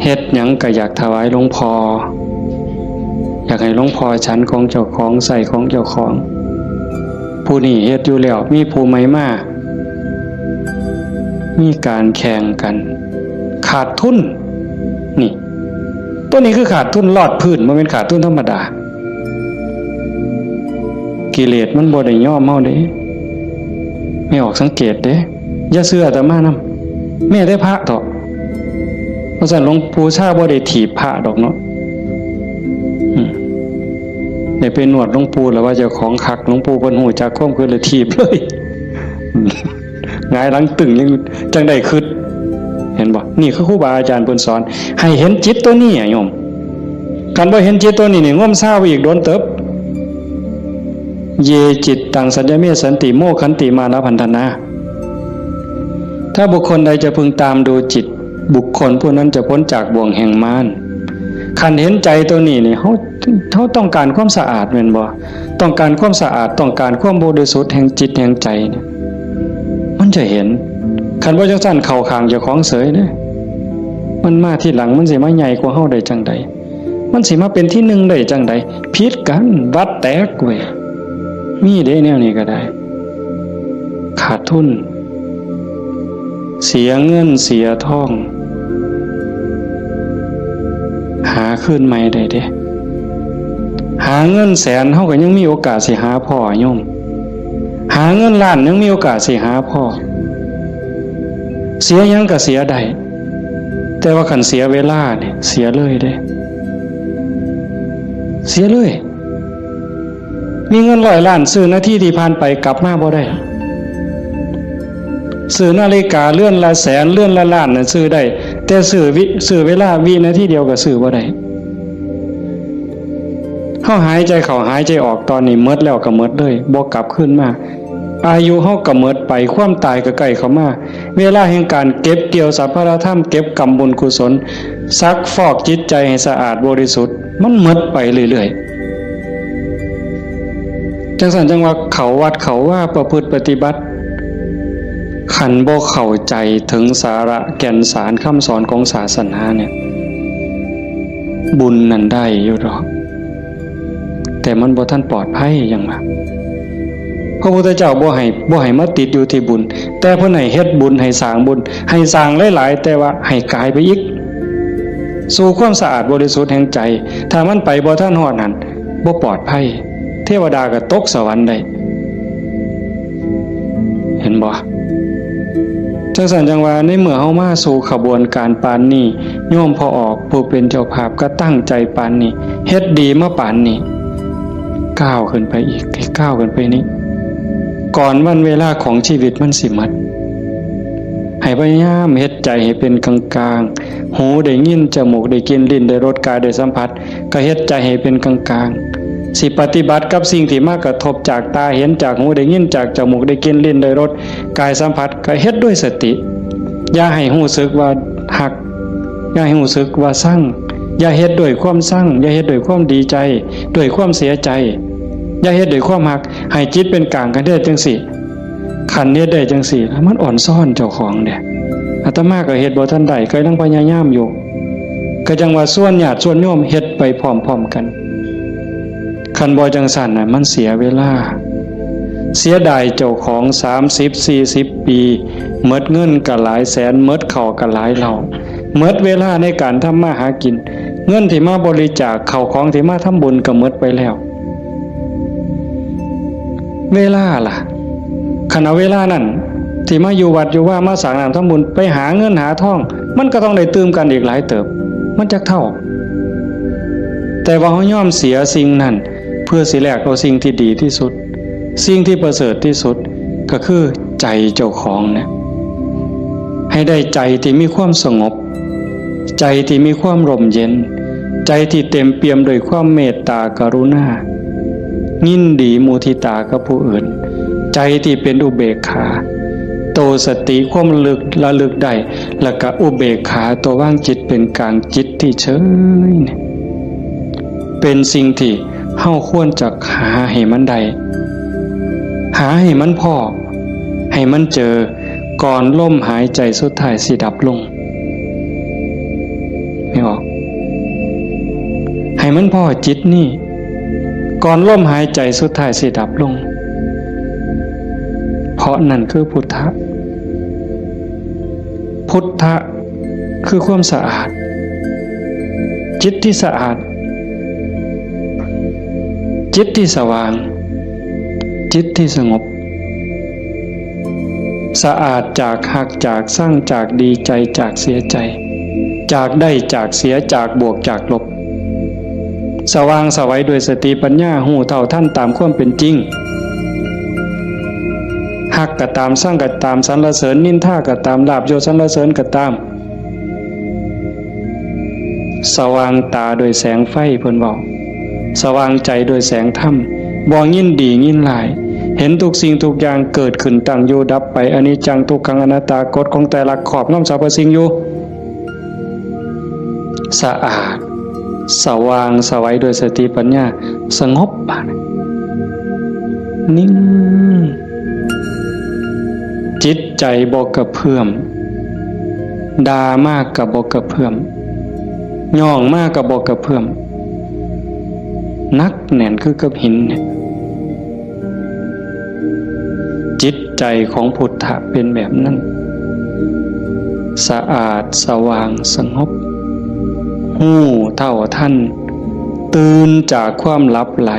เฮ็ดหยังก็อยากถวายหลวงพ่อ อยากให้หลวงพ่อฉันของเจ้าของ ใช้ของเจ้าของ ผู้นี้เฮ็ดอยู่แล้ว มีผู้ใหม่มา มีการแข่งกัน ขาดทุน นี่ ตัวนี้คือขาดทุนลอดพื้น บ่แม่นขาดทุนธรรมดา กิเลสมันบ่ได้ยอมเฮาเด้ แม่ออกสังเกตเด้ อย่าเชื่ออาตมานำ แม้แต่พระเถาะ เพราะฉะนั้นหลวงปู่ชาบ่ได้ถีบพระดอกเนาะ อืม ได้ไปนวดหลวงปู่แล้วว่าเจ้าของคัก หลวงปู่เพิ่นฮู้จักความคิดเลยถีบเลย หงายหลังตึงยังจังได้คิด เห็นบ่ นี่คือครูบาอาจารย์เพิ่นสอน ให้เห็นจิตตัวนี้อะโยม คันบ่เห็นจิตตัวนี้นี่ งมซาวอีกโดนเติบ เยจิตตังสัญญเมสันติ โมคขันติมานะพันธนา ถ้าบุคคลใดจะพึงตามดูจิต บุคคลผู้นั้นจะพ้นจากบ่วงแห่งมาร คันเห็นใจตัวนี้นี่ เฮา เฮาต้องการความสะอาดแม่นบ่ ต้องการความสะอาด ต้องการความบริสุทธิ์แห่งจิตแห่งใจเนี่ย มันจะเห็น คันบ่จังซั่นเข้าข้างเจ้าของเสยเด้ มันมาทีหลัง มันสิมาใหญ่กว่าเฮาได้จังใด มันสิมาเป็นที่หนึ่งได้จังใด ผิดกัน วัดแตกเว้ย มีเด้แนวนี้ก็ได้ ขาดทุน เสียเงินเสียทอง ห หาคืนใหม่ได้เด้ หาเงินแสนเฮาก็ยังมีโอกาสสิหาพ้อโยม หาเงินล้านยังมีโอกาสสิหาพ้อ เสียหยังก็เสียได้ แต่ว่าคันเสียเวลาเนี่ยเสียเลยเด้ เสียเลย มีเงินร้อยล้านซื้อนาทีที่ผ่านไปกลับมาบ่ได้ ซื้อนาฬิกาเรือนละแสนเรือนละล้านน่ะซื้อได้ แต่ซื้อวิ ซื้อเวลาวินาทีเดียวก็ซื้อบ่ได้ เฮาหายใจเข้าหายใจออกตอนนี้หมดแล้วก็หมดเลย บ่กลับคืนมา อายุเฮาก็หมดไป ความตายก็ใกล้เข้ามา เวลาแห่งการเก็บเกี่ยวสรรพธรรม เก็บกำบุญกุศล ซักฟอกจิตใจให้สะอาดบริสุทธิ์ มันหมดไปเรื่อยๆ จังซั่นจังว่าเข้าวัดเข้าวาประพฤติปฏิบัติ คันบ่เข้าใจถึงสาระแก่นสารคำสอนของศาสนาเนี่ย บุญนั่นได้อยู่ดอก แต่มันบ่ทันปลอดภัยหยังว่า พระพุทธเจ้าบ่ให้ บ่ให้มาติดอยู่ที่บุญ แต่เพิ่นให้เฮ็ดบุญ ให้สร้างบุญ ให้สร้างหลายๆ แต่ว่าให้กายไปอีก สู่ความสะอาดบริสุทธิ์แห่งใจ ถ้ามันไปบ่ทันฮอดนั่น บ่ปลอดภัย เทวดาก็ตกสวรรค์ได้ เห็นบ่ จังซั่นจังว่าในเมื่อเฮามาสู่ขบวนการปานนี้ โยมพ่อออกผู้เป็นเจ้าภาพก็ตั้งใจปานนี้ เฮ็ดดีมาปานนี้ ก้าวขึ้นไปอีก ก้าวขึ้นไปนี้ ก่อนวันเวลาของชีวิตมันสิหมด ให้พยายามเฮ็ดใจให้เป็นกลางๆ หูได้ยิน จมูกได้กลิ่น ลิ้นได้รส กายได้สัมผัส ก็เฮ็ดใจให้เป็นกลางๆ สิปฏิบัติกับสิ่งที่มากระทบจากตาเห็น จากหูได้ยิน จากจมูกได้กลิ่น ลิ้นได้รส กายสัมผัส ก็เฮ็ดด้วยสติ อย่าให้รู้สึกว่าฮัก อย่าให้รู้สึกว่าชัง อย่าเฮ็ดด้วยความชัง อย่าเฮ็ดด้วยความดีใจ ด้วยความเสียใจ อย่าเฮ็ดด้วยความฮัก ให้จิตเป็นกลางกันเด้อจังซี่ คันเฮ็ดได้จังซี่ มันอ่อนซ้อนเจ้าของเด้ อาตมาก็เฮ็ดบ่ทันได้ ก็ยังพยายามอยู่ ก็จังว่าชวนญาติชวนโยมเฮ็ดไปพร้อมๆกัน คันบ่จังซั่นน่ะ มันเสียเวลา เสียดายเจ้าของ สามสิบ สี่สิบ ปี หมดเงินก็หลายแสน หมดข้าวก็หลายเหล้า หมดเวลาในการทำมาหากิน เงินที่มาบริจาค ข้าวของที่มาทำบุญก็หมดไปแล้ว เวลาล่ะ คันเอาเวลานั่นที่มาอยู่วัดอยู่วา มาสร้างน้ำทำบุญ ไปหาเงินหาทอง มันก็ต้องได้ตื่มกันอีกหลายเติบ มันจักเท่า แต่ว่าเฮายอมเสียสิ่งนั้น เพื่อสิแลกเอาสิ่งที่ดีที่สุด สิ่งที่ประเสริฐที่สุด ก็คือใจเจ้าของเนี่ย ให้ได้ใจที่มีความสงบ ใจที่มีความร่มเย็น ใจที่เต็มเปี่ยมด้วยความเมตตากรุณา ยินดีมุทิตากับผู้อื่น ใจที่เป็นอุเบกขา ตัวสติความระลึก ระลึกได้ แล้วก็อุเบกขาตัววางจิตเป็นกลาง จิตที่เฉยเนี่ย เป็นสิ่งที่เฮาควรจะหาให้มันได้ หาให้มันพ้อ ให้มันเจอ ก่อนลมหายใจสุดท้ายสิดับลง ไม่ออก ให้มันพ้อจิตนี่ ก่อนลมหายใจสุดท้ายสิดับลง เพราะนั่นคือพุทธะ พุทธะคือความสะอาด จิตที่สะอาด จิตที่สว่าง จิตที่สงบ สะอาดจากฮัก จากชัง จากดีใจ จากเสียใจ จากได้ จากเสีย จากบวก จากลบ สว่างไสวด้วยสติปัญญา ฮู้เท่าทันตามความเป็นจริง ฮักก็ตาม ชังก็ตาม สรรเสริญนินทาก็ตาม ลาภยศสรรเสริญก็ตาม สว่างตาด้วยแสงไฟ เพิ่นเว้า สว่างใจด้วยแสงธรรม บ่ยินดียินร้าย เห็นทุกสิ่งทุกอย่างเกิดขึ้น ตั้งอยู่ดับไป อนิจจัง ทุกขัง อนัตตา กฎของไตรลักษณ์ครอบงำสรรพสิ่งอยู่ สะอาด สว่างไสวด้วยสติปัญญา สงบ บาดนี้ นิ่ง จิตใจบ่กระเพื่อม ด่ามากก็บ่กระเพื่อม ย่องมากก็บ่กระเพื่อม หนักแน่นคือกับหินเนี่ย จิตใจของพุทธะเป็นแบบนั้น สะอาด สว่าง สงบ ฮู้เท่าทัน ตื่นจากความหลับไหล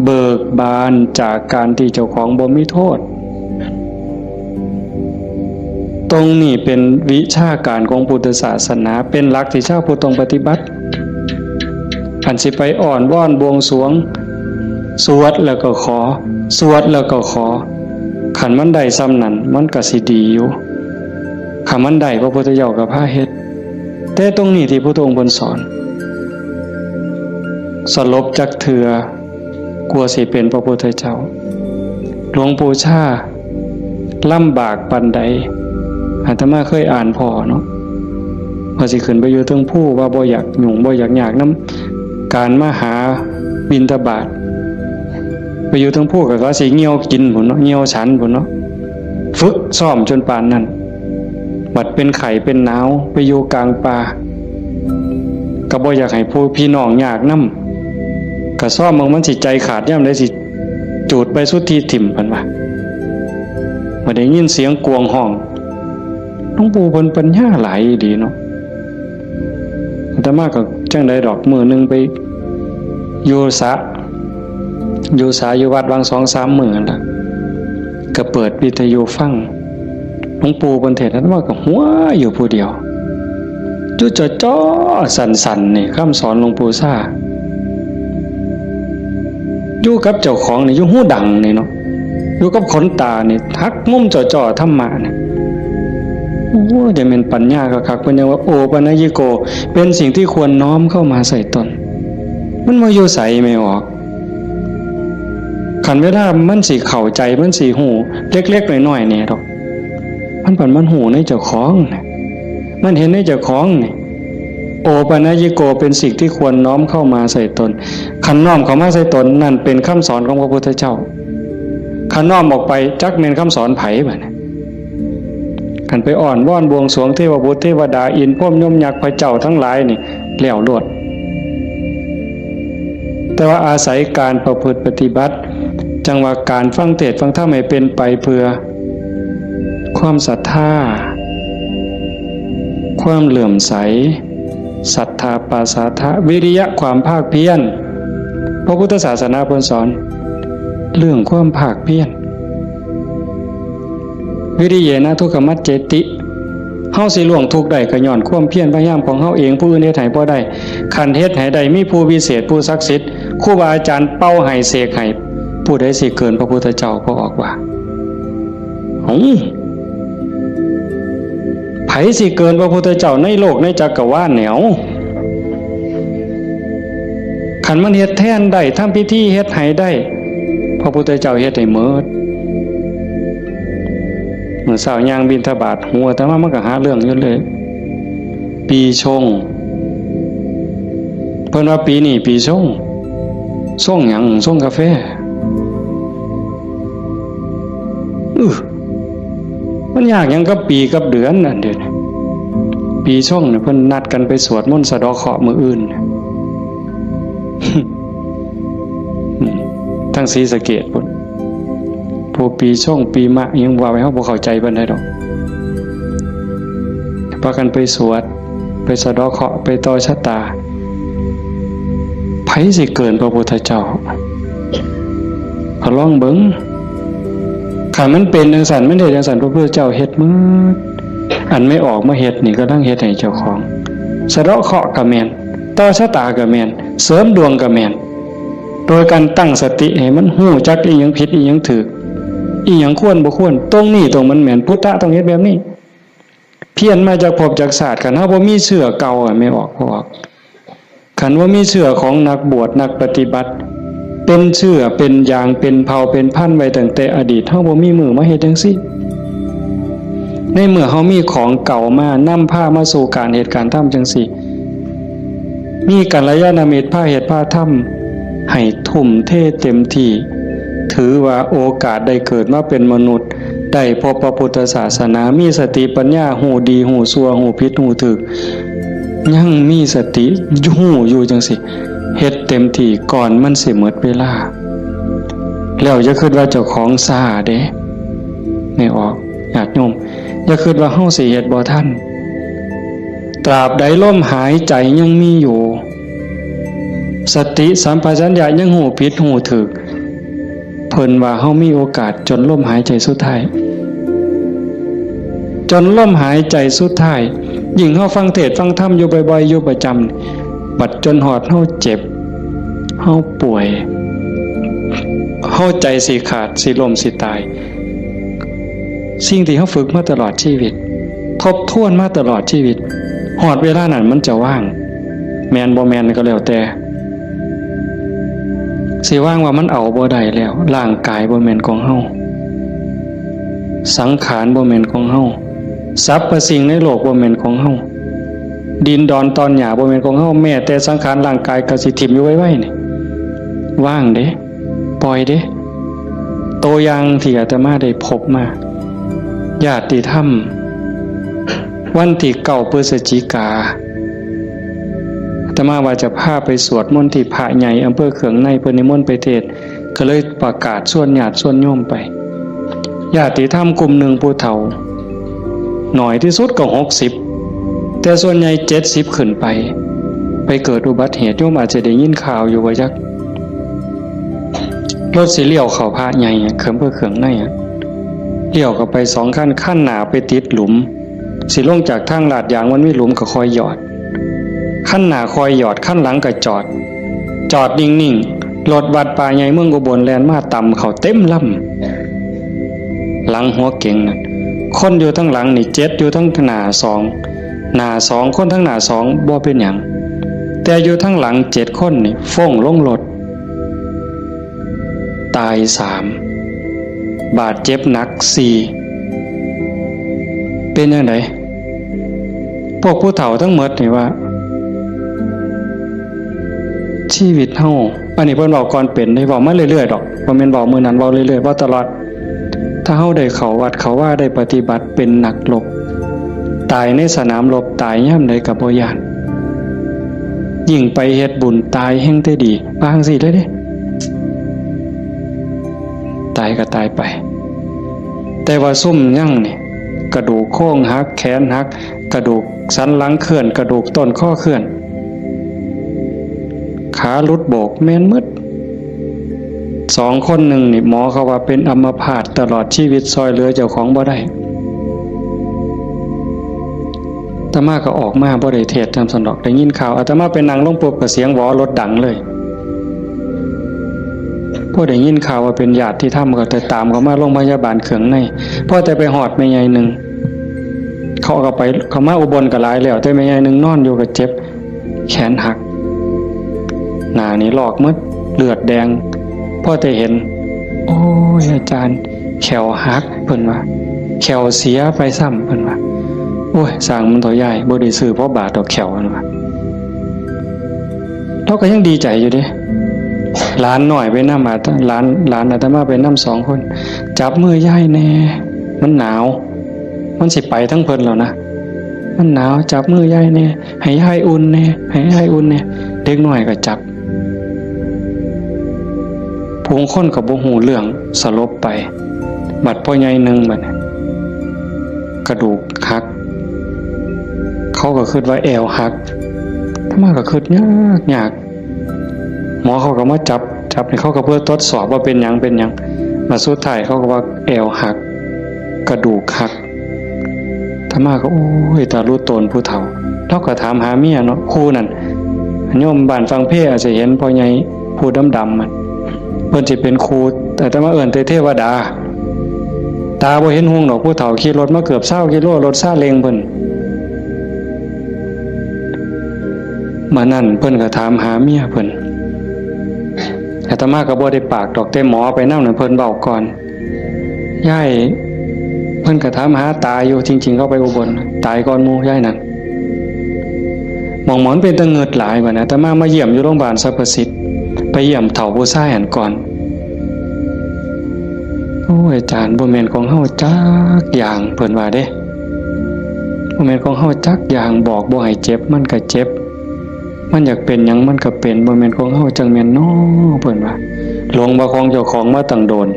เบิกบานจากการที่เจ้าของบ่มีโทษ ตรงนี้เป็นวิชาการของพุทธศาสนา เป็นหลักที่ชาวพุทธต้องปฏิบัติ อันสิไปอ้อนวอนบวงสรวง สวดแล้วก็ขอ สวดแล้วก็ขอ คันมันได้ส่ำนั้น มันก็สิดีอยู่ คันมันได้ พระพุทธเจ้าก็พาเฮ็ด แต่ตรงนี้ที่พุทธองค์เพิ่นสอน สลบจักเทื่อ กลัวสิเป็นพระพุทธเจ้า หลวงปู่ชาลำบากปานใด อาตมาเคยอ่านพ้อเนาะ ว่าสิขึ้นไปอยู่เทิงภู ว่าบ่อยากยุ่ง บ่อยากยากนำการมาหาบิณฑบาต ไปอยู่เทิงภูก็ว่าสิเหี่ยวกินพุ้นเนาะ เหี่ยวฉันพุ้นเนาะ ฝึกซ้อมจนปานนั้น บัดเป็นไข้เป็นหนาว ไปอยู่กลางป่า ก็บ่อยากให้ผู้พี่น้องยากนำ ก็ซ้อมเบิ่งมันสิใจขาดยามใด สิจูดใบสุทธิถิ่ม เพิ่นว่า บ่ได้ยินเสียงกวางฮ้อง หลวงปู่เพิ่นปัญญาหลายดีเนาะ อาตมาก็จั่งใดดอก มื้อหนึ่งไปอยู่สระ อยู่สระอยู่วัด วางสองสามมื้อนั่นล่ะ ก็เปิดวิทยุฟัง หลวงปู่เพิ่นเทศน์ อาตมาก็หัวอยู่ผู้เดียว อยู่จ่อๆ สั่นๆ นี่ คำสอนหลวงปู่ชา อยู่กับเจ้าของนี่ อยู่หูดังนี่เนาะ อยู่กับขนตานี่ หักมุมจ่อๆ ธรรมะนี่ โอ้ จะเป็นปัญญาคักๆ เพิ่นยังว่า โอปัญญิโก เป็นสิ่งที่ควรน้อมเข้ามาใส่ตน มันบ่อยู่ไส แม่ออก คันเวลามันสิเข้าใจ มันสิฮู้ เล็กๆ น้อยๆ นี่ดอก มันปันมันฮู้ในเจ้าของนะ มันเห็นในเจ้าของนี่ โอปัญญิโก เป็นสิ่งที่ควรน้อมเข้ามาใส่ตน คันน้อมเข้ามาใส่ตน นั่นเป็นคำสอนของพระพุทธเจ้า คันน้อมออกไป จักแม่นคำสอนไผบัดนี้ คันไปอ้อนวอนบวงสรวงเทวบุตรเทวดา อินทร์พรหมยมยักษ์พระเจ้าทั้งหลายนี่ แล้วโลด แต่ว่าอาศัยการประพฤติปฏิบัติ จั่งว่าการฟังเทศน์ฟังธรรมให้เป็นไปเพื่อ ความศรัทธา ความเลื่อมใส ศรัทธาปาสาทะ วิริยะ ความภาคเพียร พระพุทธศาสนาเพิ่นสอน เรื่องความภาคเพียร วิริเยนะทุกขมัจเจติ เฮาสิล่วงทุกข์ได้ก็ย้อนความเพียรพยายามของเฮาเอง ผู้อื่นเฮ็ดให้บ่ได้ คันเฮ็ดให้ได้ มีผู้วิเศษ ผู้ศักดิ์สิทธิ์ ครูบาอาจารย์เป่าให้เสกให้ ผู้ใดสิเกินพระพุทธเจ้า พระออกว่า หึ ไผสิเกินพระพุทธเจ้าในโลกในจักรวาลแนว คันมันเฮ็ดแทนได้ ทำพิธีเฮ็ดให้ได้ พระพุทธเจ้าเฮ็ดให้หมด มื้อเช้าย่างบิณฑบาต หัวอาตมามันก็หาเรื่องอยู่เลย ปีชง เพิ่นว่าปีนี้ปีชง ชงหยัง ชงกาแฟ อื้อ มันยากหยังกับปีกับเดือนอันเดียวนี้ ปีชงเนี่ยเพิ่นนัดกันไปสวดมนต์สะเดาะเคราะห์มื้ออื่น อืม ทั้งศรีสะเกษพุ้น ผู้ปีชงปีมะยังว่าไป เฮาบ่เข้าใจปานใดดอก พากันไปสวด ไปสะเดาะเคราะห์ ไปต่อชะตา ไผสิเกินพระพุทธเจ้า ก็ลองเบิ่ง คันมันเป็นจั่งซั่น มันเฮ็ดจั่งซั่น พระพุทธเจ้าเฮ็ดหมด อันแม่ออกมาเฮ็ดนี่ กำลังเฮ็ดให้เจ้าของ สะเดาะเคราะห์ก็แม่น ต่อชะตาก็แม่น เสริมดวงก็แม่น โดยการตั้งสติให้มันฮู้จักอีหยังผิดอีหยังถูก อีหยังควรบ่ควร ตรงนี้ตรงมันแม่น พุทธะต้องเฮ็ดแบบนี้ เพี้ยนมาจากภพจากชาติ คันเฮาบ่มีเชื้อเก่าอะ แม่ออก พระออก คันว่ามีเชื้อของนักบวชนักปฏิบัติ เป็นเชื้อเป็นยางเป็นเผ่าเป็นพันธุ์ไว้ตั้งแต่อดีต เฮาบ่มีมื้อมาเฮ็ดจั่งซี้ ในเมื่อเฮามีของเก่ามานำพามาสู่การเฮ็ดการทำจั่งซี้ มีกัลยาณมิตรพาเฮ็ดพาทำ ให้ทุ่มเทเต็มที่ ถือว่าโอกาสได้เกิดมาเป็นมนุษย์ ได้พบพระพุทธศาสนา มีสติปัญญา ฮู้ดีฮู้ชั่ว ฮู้ผิดฮู้ถูก ยังมีสติฮู้อยู่จั่งซี้ เฮ็ดเต็มที่ก่อนมันสิหมดเวลา แล้วอย่าคิดว่าเจ้าของช้าเด้ แม่ออก ญาติโยม อย่าคิดว่าเฮาสิเฮ็ดบ่ทัน ตราบใดลมหายใจยังมีอยู่ สติสัมปชัญญะยังฮู้ผิดฮู้ถูก เพิ่นว่าเฮามีโอกาสจนลมหายใจสุดท้าย จนลมหายใจสุดท้าย ยิ่งเฮาฟังเทศน์ฟังธรรมอยู่บ่อยๆ อยู่ประจำ บัดจนฮอดเฮาเจ็บ เฮาป่วย เฮาใจสิขาด สิล้ม สิตาย สิ่งที่เฮาฝึกมาตลอดชีวิต ทบทวนมาตลอดชีวิต ฮอดเวลานั้นมันจะว่าง แม่นบ่แม่นก็แล้วแต่ สิว่างว่ามันเอาบ่ได้แล้ว ร่างกายบ่แม่นของเฮา สังขารบ่แม่นของเฮา สรรพสิ่งในโลกบ่แม่นของเฮา ดินดอนตอนหญ้าบ่แม่นของเฮา แม้แต่สังขารร่างกายก็สิถิ่มอยู่ไวๆ นี่ ว่างเด้ ปล่อยเด้ ตัวอย่างที่อาตมาได้พบมา ญาติธรรม วันที่เก้าพฤศจิกา อาตมาว่าจะพาไปสวดมนต์ที่พระใหญ่อำเภอเคืองใน เพิ่นนิมนต์ไปเทศน์ ก็เลยประกาศชวนญาติชวนโยมไป ญาติธรรมกลุ่มหนึ่งผู้เฒ่า น้อยที่สุดก็หกสิบ แต่ส่วนใหญ่เจ็ดสิบขึ้นไป ไปเกิดอุบัติเหตุ โยมอาจจะได้ยินข่าวอยู่ว่าจัก รถสิเลี้ยวเข้าพระใหญ่อะ เคืองอำเภอเคืองในอะ เลี้ยวเข้าไปสองคัน คันหน้าไปติดหลุม สิลงจากทางลาดยางมันมีหลุมก็ค่อยหยอด คันหน้าค่อยหยอด คันหลังก็จอด จอดนิ่งๆ รถวัดป่าใหญ่เมืองอุบลแล่นมาตำเข้าเต็มลำ หลังหัวเก๋งนั่น คนอยู่ทั้งหลังนี่เจ็ด อยู่ทั้งหน้าสอง หน้าสอง คนทั้งหน้าสองบ่เป็นหยัง แต่อยู่ทั้งหลังเจ็ดคนนี่ฟ้งลงรถ ตายสาม บาดเจ็บหนักสี่ เป็นจั่งใด พวกผู้เฒ่าทั้งหมดนี่ว่า ชีวิตเฮา อันนี้เพิ่นเว้าก่อนเป็นเด้ เว้ามาเรื่อยๆ ดอก บ่แม่นเว้ามื้อนั้น เว้าเรื่อยๆ เว้าตลอด ถ้าเฮาได้เข้าวัดเข้าวา ได้ปฏิบัติเป็นนักรบ ตายในสนามรบ ตายยามใดก็บ่ย้าน ยิ่งไปเฮ็ดบุญตายแฮ่งแต่ดี ว่าจั่งซี้เลยเด้ ตายก็ตายไป แต่ว่าซุมยังนี่ กระดูกโครงหัก แขนหัก กระดูกสันหลังเคลื่อน กระดูกต้นคอเคลื่อน ขาหลุดโบก แม่นหมด สองคนหนึ่งนี่ หมอเขาว่าเป็นอัมพาตตลอดชีวิต ซ่อยเหลือเจ้าของบ่ได้ อาตมาก็ออกมาบ่ได้เทศน์นำซั้นดอก ได้ยินข่าว อาตมาไปนั่งลงปุ๊บก็เสียงหวอรถดังเลย พอได้ยินข่าวว่าเป็นญาติธรรมก็แต่ตามเขามาโรงพยาบาลเคืองใน พอแต่ไปฮอดแม่ใหญ่หนึ่ง เขาก็ไป เขามาอุบลก็หลายแล้ว แต่แม่ใหญ่หนึ่งนอนอยู่ก็เจ็บ แขนหัก หน้านี่ลอกหมด เลือดแดง พอแต่เห็น โอ้ย อาจารย์ แข้วหัก เพิ่นว่า แข้วเสียไปซ้ำ เพิ่นว่า โอ้ย สร้างมันเถาะยาย บ่ได้ซื้อพอบาทดอกแข้ว เพิ่นว่า ลาวก็ยังดีใจอยู่เด้ หลานน้อยไปนำ อาต- หลาน หลานอาตมาไปนำสองคน จับมือยายแหน่ มันหนาว มันสิไปทั้งเพิ่นแล้วนะ มันหนาว จับมือยายแหน่ ให้ยายอุ่นแหน่ ให้ยายอุ่นแหน่ เด็กน้อยก็จับ ผู้คนก็บ่ฮู้เรื่อง สลบไป บัดพ่อใหญ่หนึ่งบัดนี้ กระดูกหัก เขาก็คิดว่าแอวหัก อาตมาก็คิดยากยาก หมอเขาก็มาจับ จับนี่เขาก็เพื่อทดสอบว่าเป็นหยัง เป็นหยัง มาสุดท้ายเขาก็ว่าแอวหัก กระดูกหัก อาตมาก็ โอ้ย ตาลุโตนผู้เฒ่า ลาวก็ถามหาเมียเนาะ ครูนั่น โยมบ้านฝั่งเพอาจจะเห็นพ่อใหญ่ผู้ดำๆ มัน เพิ่นสิเป็นครู อาตมาเอิ้นแต่เทวดา ตาบ่เห็นฮุงดอก ผู้เฒ่าขี่รถมาเกือบซาวกิโล รถซาเล้งเพิ่น มื้อนั้นเพิ่นก็ถามหาเมียเพิ่น อาตมาก็บ่ได้ปากดอก แต่หมอไปนำนั่นเพิ่นเว้าก่อน ยาย เพิ่นก็ถามหาตาอยู่ จริงๆ เขาไปอุบล ตายก่อนหมู่ยายนั่น หม่องหมอนเป็นตะเงิดหลายบัดนี้ อาตมามาเยี่ยมอยู่โรงพยาบาลสรรพสิทธิ์ ไปเยี่ยมเฒ่าผู้ชายหั้นก่อน โอ้ย อาจารย์ บ่แม่นของเฮาจักอย่าง เพิ่นว่าเด้ บ่แม่นของเฮาจักอย่าง บอกบ่ให้เจ็บ มันก็เจ็บ มันอยากเป็นหยังมันก็เป็น บ่แม่นของเฮาจั่งแม่นน้อ เพิ่นว่า หลงว่าของเจ้าของมาตั้งโดน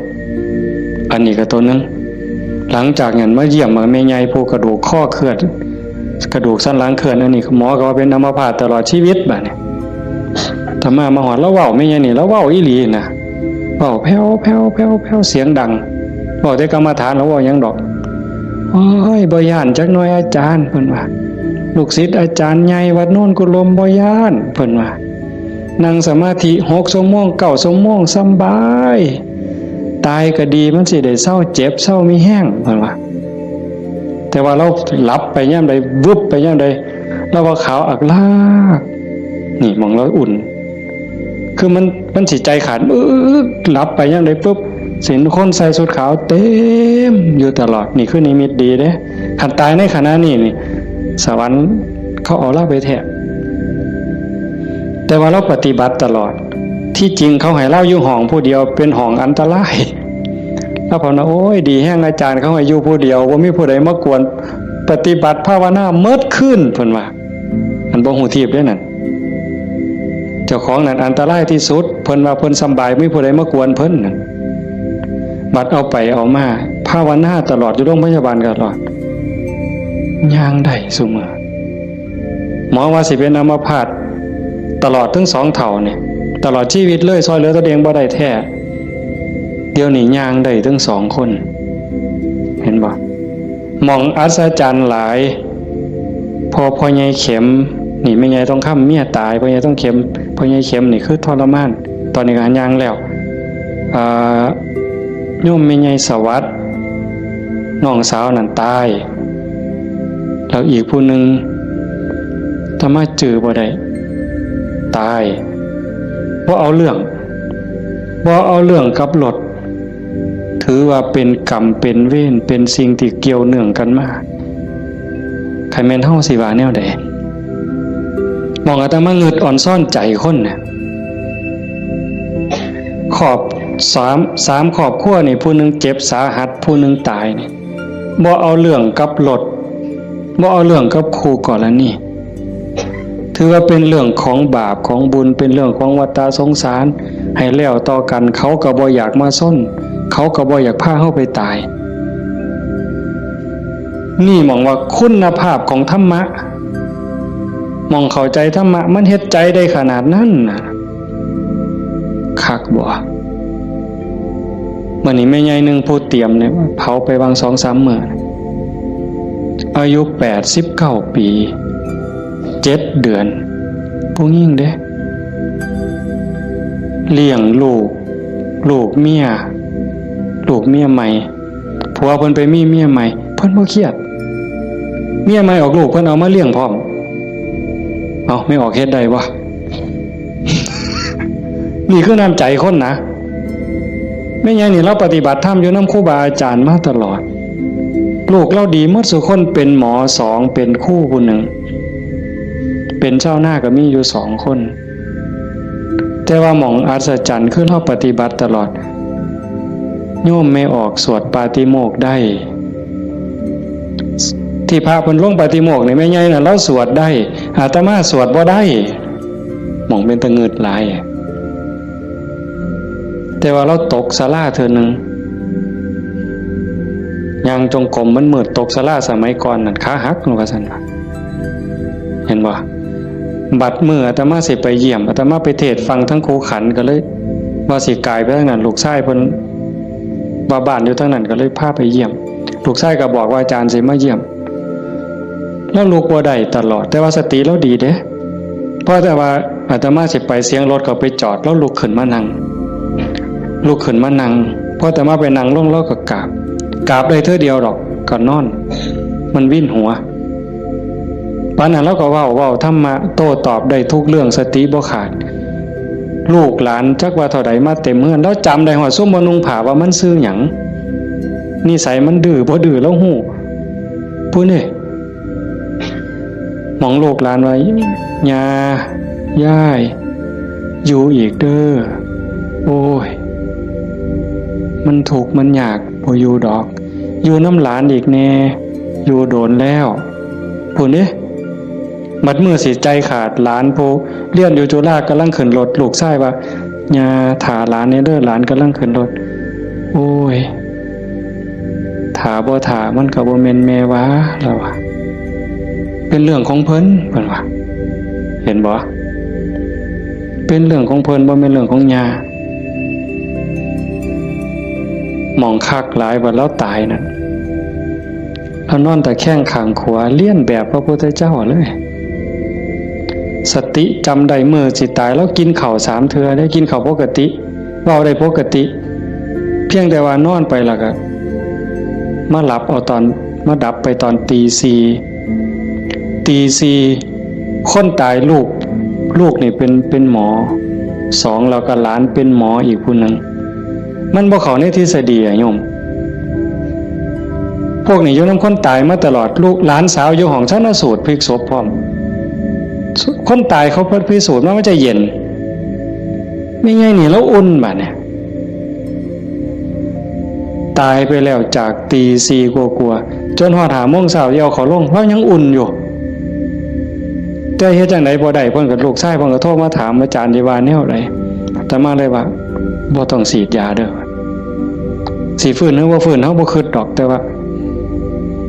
อันนี้ก็ตัวหนึ่ง หลังจากนั้นมาเยี่ยมแม่ใหญ่ผู้กระดูกคอเคลื่อน กระดูกสันหลังเคลื่อน อันนี้หมอก็ว่าเป็นอัมพาตตลอดชีวิตบัดนี้ อาตมามาฮอด ลาวเว้าแม่นหยังนี่ ลาวเว้าอีหลีนะ เว้าแผ่วๆๆๆ เสียงดัง เว้าแต่กรรมฐาน ลาวเว้าหยังดอก โอ้ย บ่ย้านจักหน่อยอาจารย์ เพิ่นว่า ลูกศิษย์อาจารย์ใหญ่วัดโนนกุลม บ่ย้าน เพิ่นว่า นั่งสมาธิหกชั่วโมง เก้าชั่วโมง สำบาย ตายก็ดี มันสิได้เซาเจ็บ เซามีแฮง เพิ่นว่า แต่ว่าลาวหลับไปยามใด วึบไปยามใด ลาวว่าขาวอักลาก นี่หม่องลาวอุ่น คือมัน มันสิใจขาด อึ๊ก หลับไปยามใดปุ๊บ สิเห็นคนใส่ชุดขาวเต็มอยู่ตลอด นี่คือนิมิตดีเด้ คันตายในขณะนี้นี่ สวรรค์เขาเอาลาวไปแท้ แต่ว่าลาวปฏิบัติตลอด ที่จริงเขาให้ลาวอยู่ห้องผู้เดียว เป็นห้องอันตราย ลาวภาวนา โอ้ย ดีแฮงอาจารย์เขาให้อยู่ผู้เดียว บ่มีผู้ใดมากวน ปฏิบัติภาวนาเมิดคืน เพิ่นว่า อันบ่ฮู้ทีบเด้นั่น เจ้าของนั่นอันตรายที่สุด เพิ่นว่าเพิ่นสำบาย มีผู้ใดมากวนเพิ่นนั่น บัดเอาไปเอามา ภาวนาตลอด อยู่โรงพยาบาลตลอด ย่างได้ซุมื้อ หมอว่าสิเป็นอัมพาตตลอดทั้งสองเฒ่านี่ ตลอดชีวิตเลย ซ่อยเหลือตัวเองบ่ได้แท้ เดี๋ยวนี้ย่างได้ทั้งสองคน เห็นบ่ หม่องอัศจรรย์หลาย พอพ่อใหญ่เข็ม นี่แม่ใหญ่ทองคำเมียตาย พ่อใหญ่ทองเข็ม พ่อใหญ่เข็มนี่คือทรมาน ตอนนี้ก็ย่างแล้ว อ่า โยมแม่ใหญ่สวัสดิ์ น้องสาวนั่นตาย แล้วอีกผู้หนึ่ง อาตมาจื่อบ่ได้ ตาย บ่เอาเรื่อง บ่เอาเรื่องกับรถ ถือว่าเป็นกรรมเป็นเวร เป็นสิ่งที่เกี่ยวเนื่องกันมา คันแม่นเฮาสิว่าแนวใด หม่องอาตมางึดอ่อนซ้อนใจคนน่ะ ครอบ สาม สามครอบครัวนี่ ผู้หนึ่งเจ็บสาหัส ผู้หนึ่งตายนี่ บ่เอาเรื่องกับรถ บ่เอาเรื่องกับคู่กรณี ถือว่าเป็นเรื่องของบาปของบุญ เป็นเรื่องของวัฏฏะสงสาร ให้แล้วต่อกัน เขาก็บ่อยากมาชน เขาก็บ่อยากพาเฮาไปตาย นี่หม่องว่าคุณภาพของธรรมะ หม่องเข้าใจธรรมะ มันเฮ็ดใจได้ขนาดนั้นน่ะ คักบ่ มื้อนี้แม่ใหญ่หนึ่งผู้เตรียมเนี่ย เผาไปวางสองสามมื้อ อายุแปดสิบเก้าปี เจ็ดเดือน ผู้หญิงเด้ เลี้ยงลูก ลูกเมีย ลูกเมียใหม่ ผัวเพิ่นไปมีเมียใหม่ เพิ่นบ่เครียด เมียใหม่ออกลูก เพิ่นเอามาเลี้ยงพร้อม เอ้า แม่ออกเฮ็ดได้บ่ นี่คือน้ำใจคนนะ แม่ใหญ่นี่ลาวปฏิบัติธรรมอยู่นำครูบาอาจารย์มาตลอด ลูกลาวดีหมดซุคน เป็นหมอสอง เป็นครูผู้หนึ่ง เป็นชาวนาก็มีอยู่สองคน แต่ว่าหม่องอัศจรรย์คือลาวปฏิบัติตลอด โยมแม่ออกสวดปาฏิโมกข์ได้ ที่พระเพิ่นลงปาฏิโมกข์นี่แม่ใหญ่น่ะลาวสวดได้ อาตมาสวดบ่ได้ หม่องเป็นตะงึดหลาย แต่ว่าลาวตกศาลาเทื่อหนึ่ง ย่างจงกรมมันมืด ตกศาลาสมัยก่อนนั่นขาหัก ว่าซั่นว่า เห็นบ่ บัดมื้ออาตมาสิไปเยี่ยม อาตมาไปเทศน์ฟังทั้งครูขันก็เลย ว่าสิกายไปทางนั้น ลูกชายเพิ่นว่าบ้านอยู่ทางนั้นก็เลยพาไปเยี่ยม ลูกชายก็บอกว่าอาจารย์สิมาเยี่ยม ลาวลุกบ่ได้ตลอด แต่ว่าสติลาวดีเด้ พอแต่ว่าอาตมาสิไปเสียงรถเขาไปจอด ลาวลุกขึ้นมานั่ง ลุกขึ้นมานั่ง พออาตมาไปนั่งลงลาวก็กราบ กราบได้เทื่อเดียวดอก ก็นอน มันวินหัว ปานนั้นลาวก็เว้า เว้าธรรมะโต้ตอบได้ทุกเรื่อง สติบ่ขาด ลูกหลานจักว่าเท่าใดมาเต็มเฮือน ลาวจำได้ฮอดซุมบ่นุ่งผ้าว่ามันชื่อหยัง นิสัยมันดื้อบ่ดื้อลาวฮู้ ผู้นี่ หม่องลูกหลานว่า ย่า ยาย อยู่อีกเด้อ โอ้ย มันทุกข์มันยาก บ่อยู่ดอก อยู่นำหลานอีกแน่ อยู่โดนแล้ว พู้นเด้ บัดมื้อสิใจขาด หลานผู้เรียนอยู่จุฬากำลังขึ้นรถ ลูกชายว่า ย่า ถ่าหลานแน่เด้อ หลานกำลังขึ้นรถ โอ้ย ถ่าบ่ถ่ามันก็บ่แม่นแม่ว่า ลาวว่า เป็นเรื่องของเพิ่น เพิ่นว่า เห็นบ่ เป็นเรื่องของเพิ่น บ่แม่นเรื่องของย่า หม่องคักหลายว่าลาวตายนั่น ลาวนอนตะแคงข้างขวา เลียนแบบพระพุทธเจ้าเลย สติจำได้มื้อสิตาย ลาวกินข้าวสามเทื่อเด้ กินข้าวปกติ เว้าได้ปกติ เพียงแต่ว่านอนไปแล้วก็ มาหลับเอาตอน มาดับไปตอนตีสี่ ตีสี่ คนตายลูก ลูกนี่เป็น เป็นหมอ สอง แล้วก็หลานเป็นหมออีกผู้หนึ่ง มันบ่เข้าในทฤษฎีอะโยม พวกนี้อยู่นำคนตายมาตลอด ลูกหลานสาวอยู่ห้องชันสูตรพลิกศพพร้อม คนตายเขาพิสูจน์มาว่าจะเย็น แม่ใหญ่นี่ลาวอุ่นบาดเนี่ย ตายไปแล้วจากตีสี่กว่าๆ จนฮอดห้าโมงเช้า เอาเขาลง ลาวยังอุ่นอยู่ แต่เฮ็ดจั่งใดบ่ได้ เพิ่นก็ ลูกชายเพิ่นก็โทรมาถาม อาจารย์สิว่าแนวใด อาตมาเลยว่า บ่ต้องฉีดยาเด้อ สิฟื้นหรือบ่ฟื้น เฮาบ่คิดดอก แต่ว่า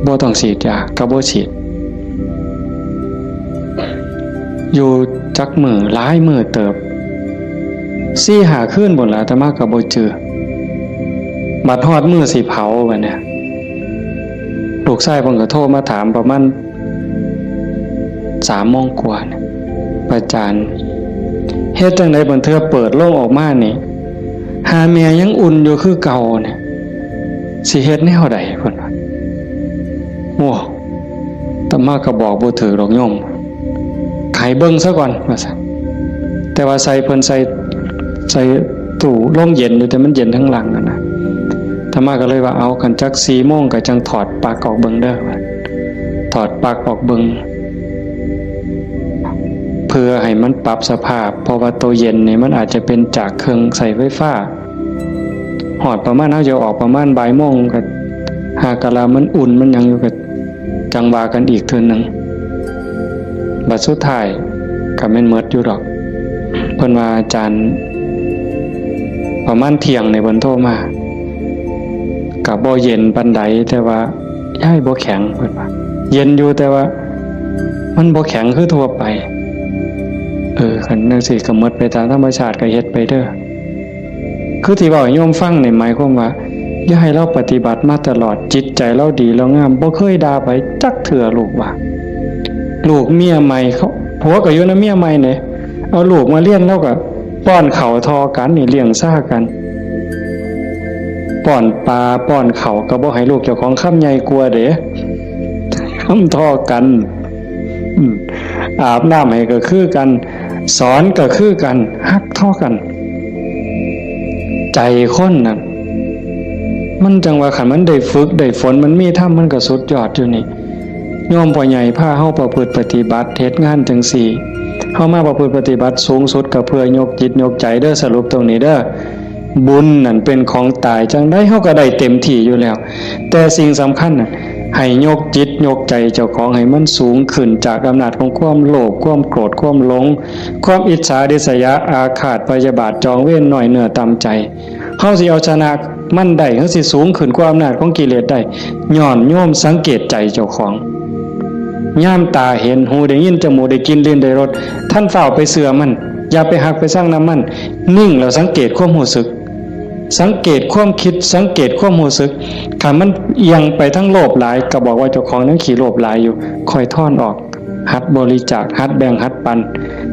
บ่ต้องฉีดยา ก็บ่ฉีด อยู่จักมื้อ หลายมื้อเติบ สี่ห้าคืนพู้นล่ะ อาตมาก็บ่จื่อ บัดฮอดมื้อสิเผาบัดเนี่ย ลูกชายเพิ่นก็โทรมาถามประมาณสามโมงกว่าเนี่ย อาจารย์ เฮ็ดจั่งใดบางเทื่อเปิดโลงออกมานี่ หาแม่ยังอุ่นอยู่คือเก่าเนี่ย สิเฮ็ดแนวใดเพิ่นว่า โอ้ อาตมาก็บอกบ่ถืกดอกโยม ให้เบิ่งซะก่อน ว่าซั่น แต่ว่าใส่เพิ่นใส่ ใส่ตู้โรงเย็นอยู่ แต่มันเย็นทั้งหลังนั่นนะ อาตมาก็เลยว่า เอา คันจักสี่โมงก็จั่งถอดปลั๊กออกเบิ่งเด้อ ว่า ถอดปลั๊กออกเบิ่ง เพื่อให้มันปรับสภาพ เพราะว่าตัวเย็นนี่มันอาจจะเป็นจากเครื่องใช้ไฟฟ้า ฮอดประมาณ เฮาจะออกประมาณบ่ายโมง ก็หากะลามันอุ่นมันหยังอยู่ ก็จั่งว่ากันอีกเทื่อหนึ่ง บัดสุดท้ายก็แม่นหมดอยู่ดอก เพิ่นว่าอาจารย์ ประมาณเที่ยงนี่เพิ่นโทรมา ก็บ่เย็นปานใด แต่ว่ายายบ่แข็ง เพิ่นว่า เย็นอยู่แต่ว่ามันบ่แข็งคือทั่วไป เออ คันจั่งซี้ก็หมดไปตามธรรมชาติ ก็เฮ็ดไปเด้อ คือที่เว้าให้โยมฟังนี่หมายความว่า อย่าให้ลาวปฏิบัติมาตลอด จิตใจลาวดีลาวงาม บ่เคยด่าไผจักเทื่อ ลูกว่า ลูกเมียใหม่เขา ผัวก็อยู่นำเมียใหม่เนี่ย เอาลูกมาเรียน ลาวก็ป้อนข้าวท่อกันนี่ เลี้ยงซ่ากัน ป้อนปลาป้อนข้าวก็บ่ให้ลูกเจ้าของ คำใหญ่กว่าเด้ คำท่อกัน อืม อาบน้ำให้ก็คือกัน สอนก็คือกัน ฮักท่อกัน ใจคนน่ะ มันจั่งว่าคันมันได้ฝึกได้ฝน มันมีธรรม มันก็สุดยอดอยู่นี่ โยมพ่อใหญ่พาเฮาประพฤติปฏิบัติ เฮ็ดงานจั่งซี้ เฮามาประพฤติปฏิบัติสูงสุดก็เพื่อยกจิตยกใจเด้อ สรุปตรงนี้เด้อ บุญนั่นเป็นของตาย จั่งใดเฮาก็ได้เต็มที่อยู่แล้ว แต่สิ่งสำคัญน่ะ ให้ยกจิตยกใจเจ้าของให้มันสูงขึ้นจากอำนาจของความโลภ ความโกรธ ความหลง ความอิจฉาริษยา อาฆาตพยาบาท จองเวร น้อยเนื้อต่ำใจ เฮาสิเอาชนะมันได้ เฮาสิสูงขึ้นกว่าอำนาจของกิเลสได้ ย้อนโยมสังเกตใจเจ้าของ ยามตาเห็น หูได้ยิน จมูกได้กลิ่น ลิ้นได้รส ท่านฟ้าวไปเชื่อมัน อย่าไปฮักไปซังนำมัน นิ่งแล้วสังเกตความรู้สึก สังเกตความคิด สังเกตความรู้สึก คันมันเอียงไปทางโลภหลาย ก็บอกว่าเจ้าของยังขี้โลภหลายอยู่ ค่อยถอนออก หัดบริจาค หัดแบ่ง หัดปัน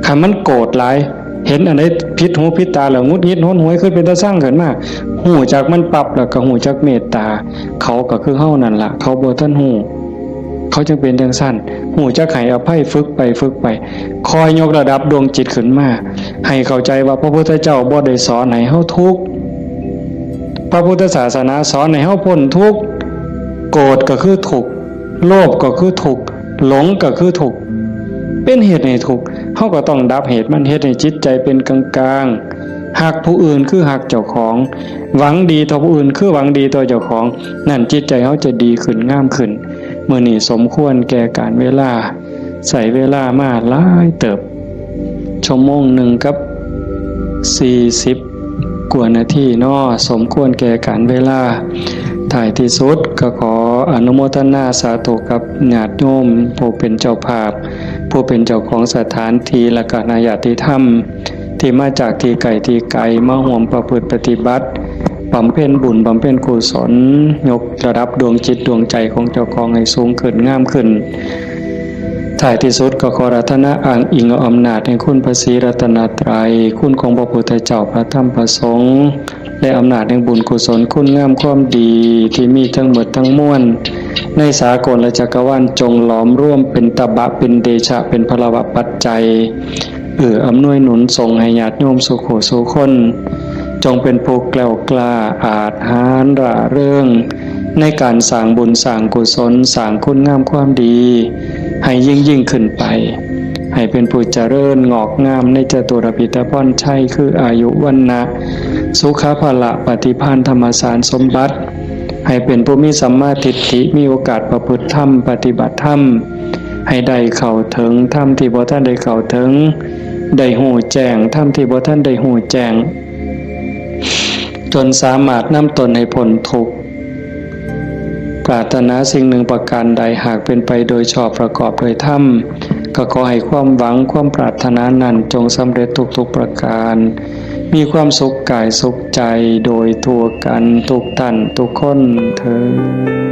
คันมันโกรธหลาย เห็นอันใดผิดหูผิดตาแล้วหงุดหงิดหนหวย คือเป็นตาซังขึ้นมา ฮู้จักมันปั๊บแล้วก็ฮู้จักเมตตา เขาก็คือเฮานั่นล่ะ เขาบ่ทันฮู้ เขาจั่งเป็นจั่งซั้น ฮู้จักให้อภัย ฝึกไปฝึกไป คอยยกระดับดวงจิตขึ้นมา ให้เข้าใจว่าพระพุทธเจ้าบ่ได้สอนให้เฮาทุกข์ พระพุทธศาสนาสอนให้เฮาพ้นทุกข์ โกรธก็คือทุกข์ โลภก็คือทุกข์ หลงก็คือทุกข์ เป็นเหตุให้ทุกข์ เฮาก็ต้องดับเหตุมัน เฮ็ดให้จิตใจเป็นกลางๆ ฮักผู้อื่นคือฮักเจ้าของ หวังดีต่อผู้อื่นคือหวังดีต่อเจ้าของ นั่นจิตใจเฮาจะดีขึ้น งามขึ้น มื้อนี้สมควรแก่กาลเวลา ใช้เวลามาหลายเติบ ชั่วโมงหนึ่งกับสี่สิบกว่านาทีเนาะ สมควรแก่กาลเวลา ท้ายที่สุดก็ขอ อนุโมทนาสาธุกับญาติโยม ผู้เป็นเจ้าภาพ ผู้เป็นเจ้าของสถานที่ และก็คณะญาติธรรม ที่มาจากที่ไกลที่ไกล มาร่วมประพฤติปฏิบัติ บำเพ็ญบุญ บำเพ็ญกุศล ยกระดับดวงจิตดวงใจของเจ้าของให้สูงขึ้น งามขึ้น ท้ายที่สุดก็ขออาราธนาอ้างอิงเอาอำนาจแห่งคุณพระศรีรัตนตรัย คุณของพระพุทธเจ้า พระธรรม พระสงฆ์ และอำนาจแห่งบุญกุศล คุณงามความดีที่มีทั้งหมดทั้งมวล ในสากลและจักรวาล จงหลอมรวมเป็นตบะ เป็นเดชะ เป็นพลวะปัจจัย เอื้ออำนวยหนุนส่งให้ญาติโยมสู่ผู้สู่คน จงเป็นผู้แกล้วกล้า อาจหาญร่าเริง ในการสร้างบุญสร้างกุศล สร้างคุณงามความดี ให้ยิ่งยิ่งขึ้นไป ให้เป็นผู้เจริญงอกงามในจตุรพิธพรชัย คืออายุ วรรณะ สุขะ พละ ปฏิภาณ ธรรมสารสมบัติ ให้เป็นผู้มีสัมมาทิฏฐิ มีโอกาสประพฤติธรรม ปฏิบัติธรรม ให้ได้เข้าถึงธรรมที่บ่ทันได้เข้าถึง ได้ฮู้แจ้งธรรมที่บ่ทันได้ฮู้แจ้ง จนสามารถนำตนให้พ้นทุกข์ ปรารถนาสิ่งหนึ่งประการใด หากเป็นไปโดยชอบประกอบโดยธรรม ก็ขอให้ความหวังความปรารถนานั้นจงสำเร็จทุกๆประการ มีความสุขกายสุขใจโดยทั่วกันทุกท่านทุกคนเทอญ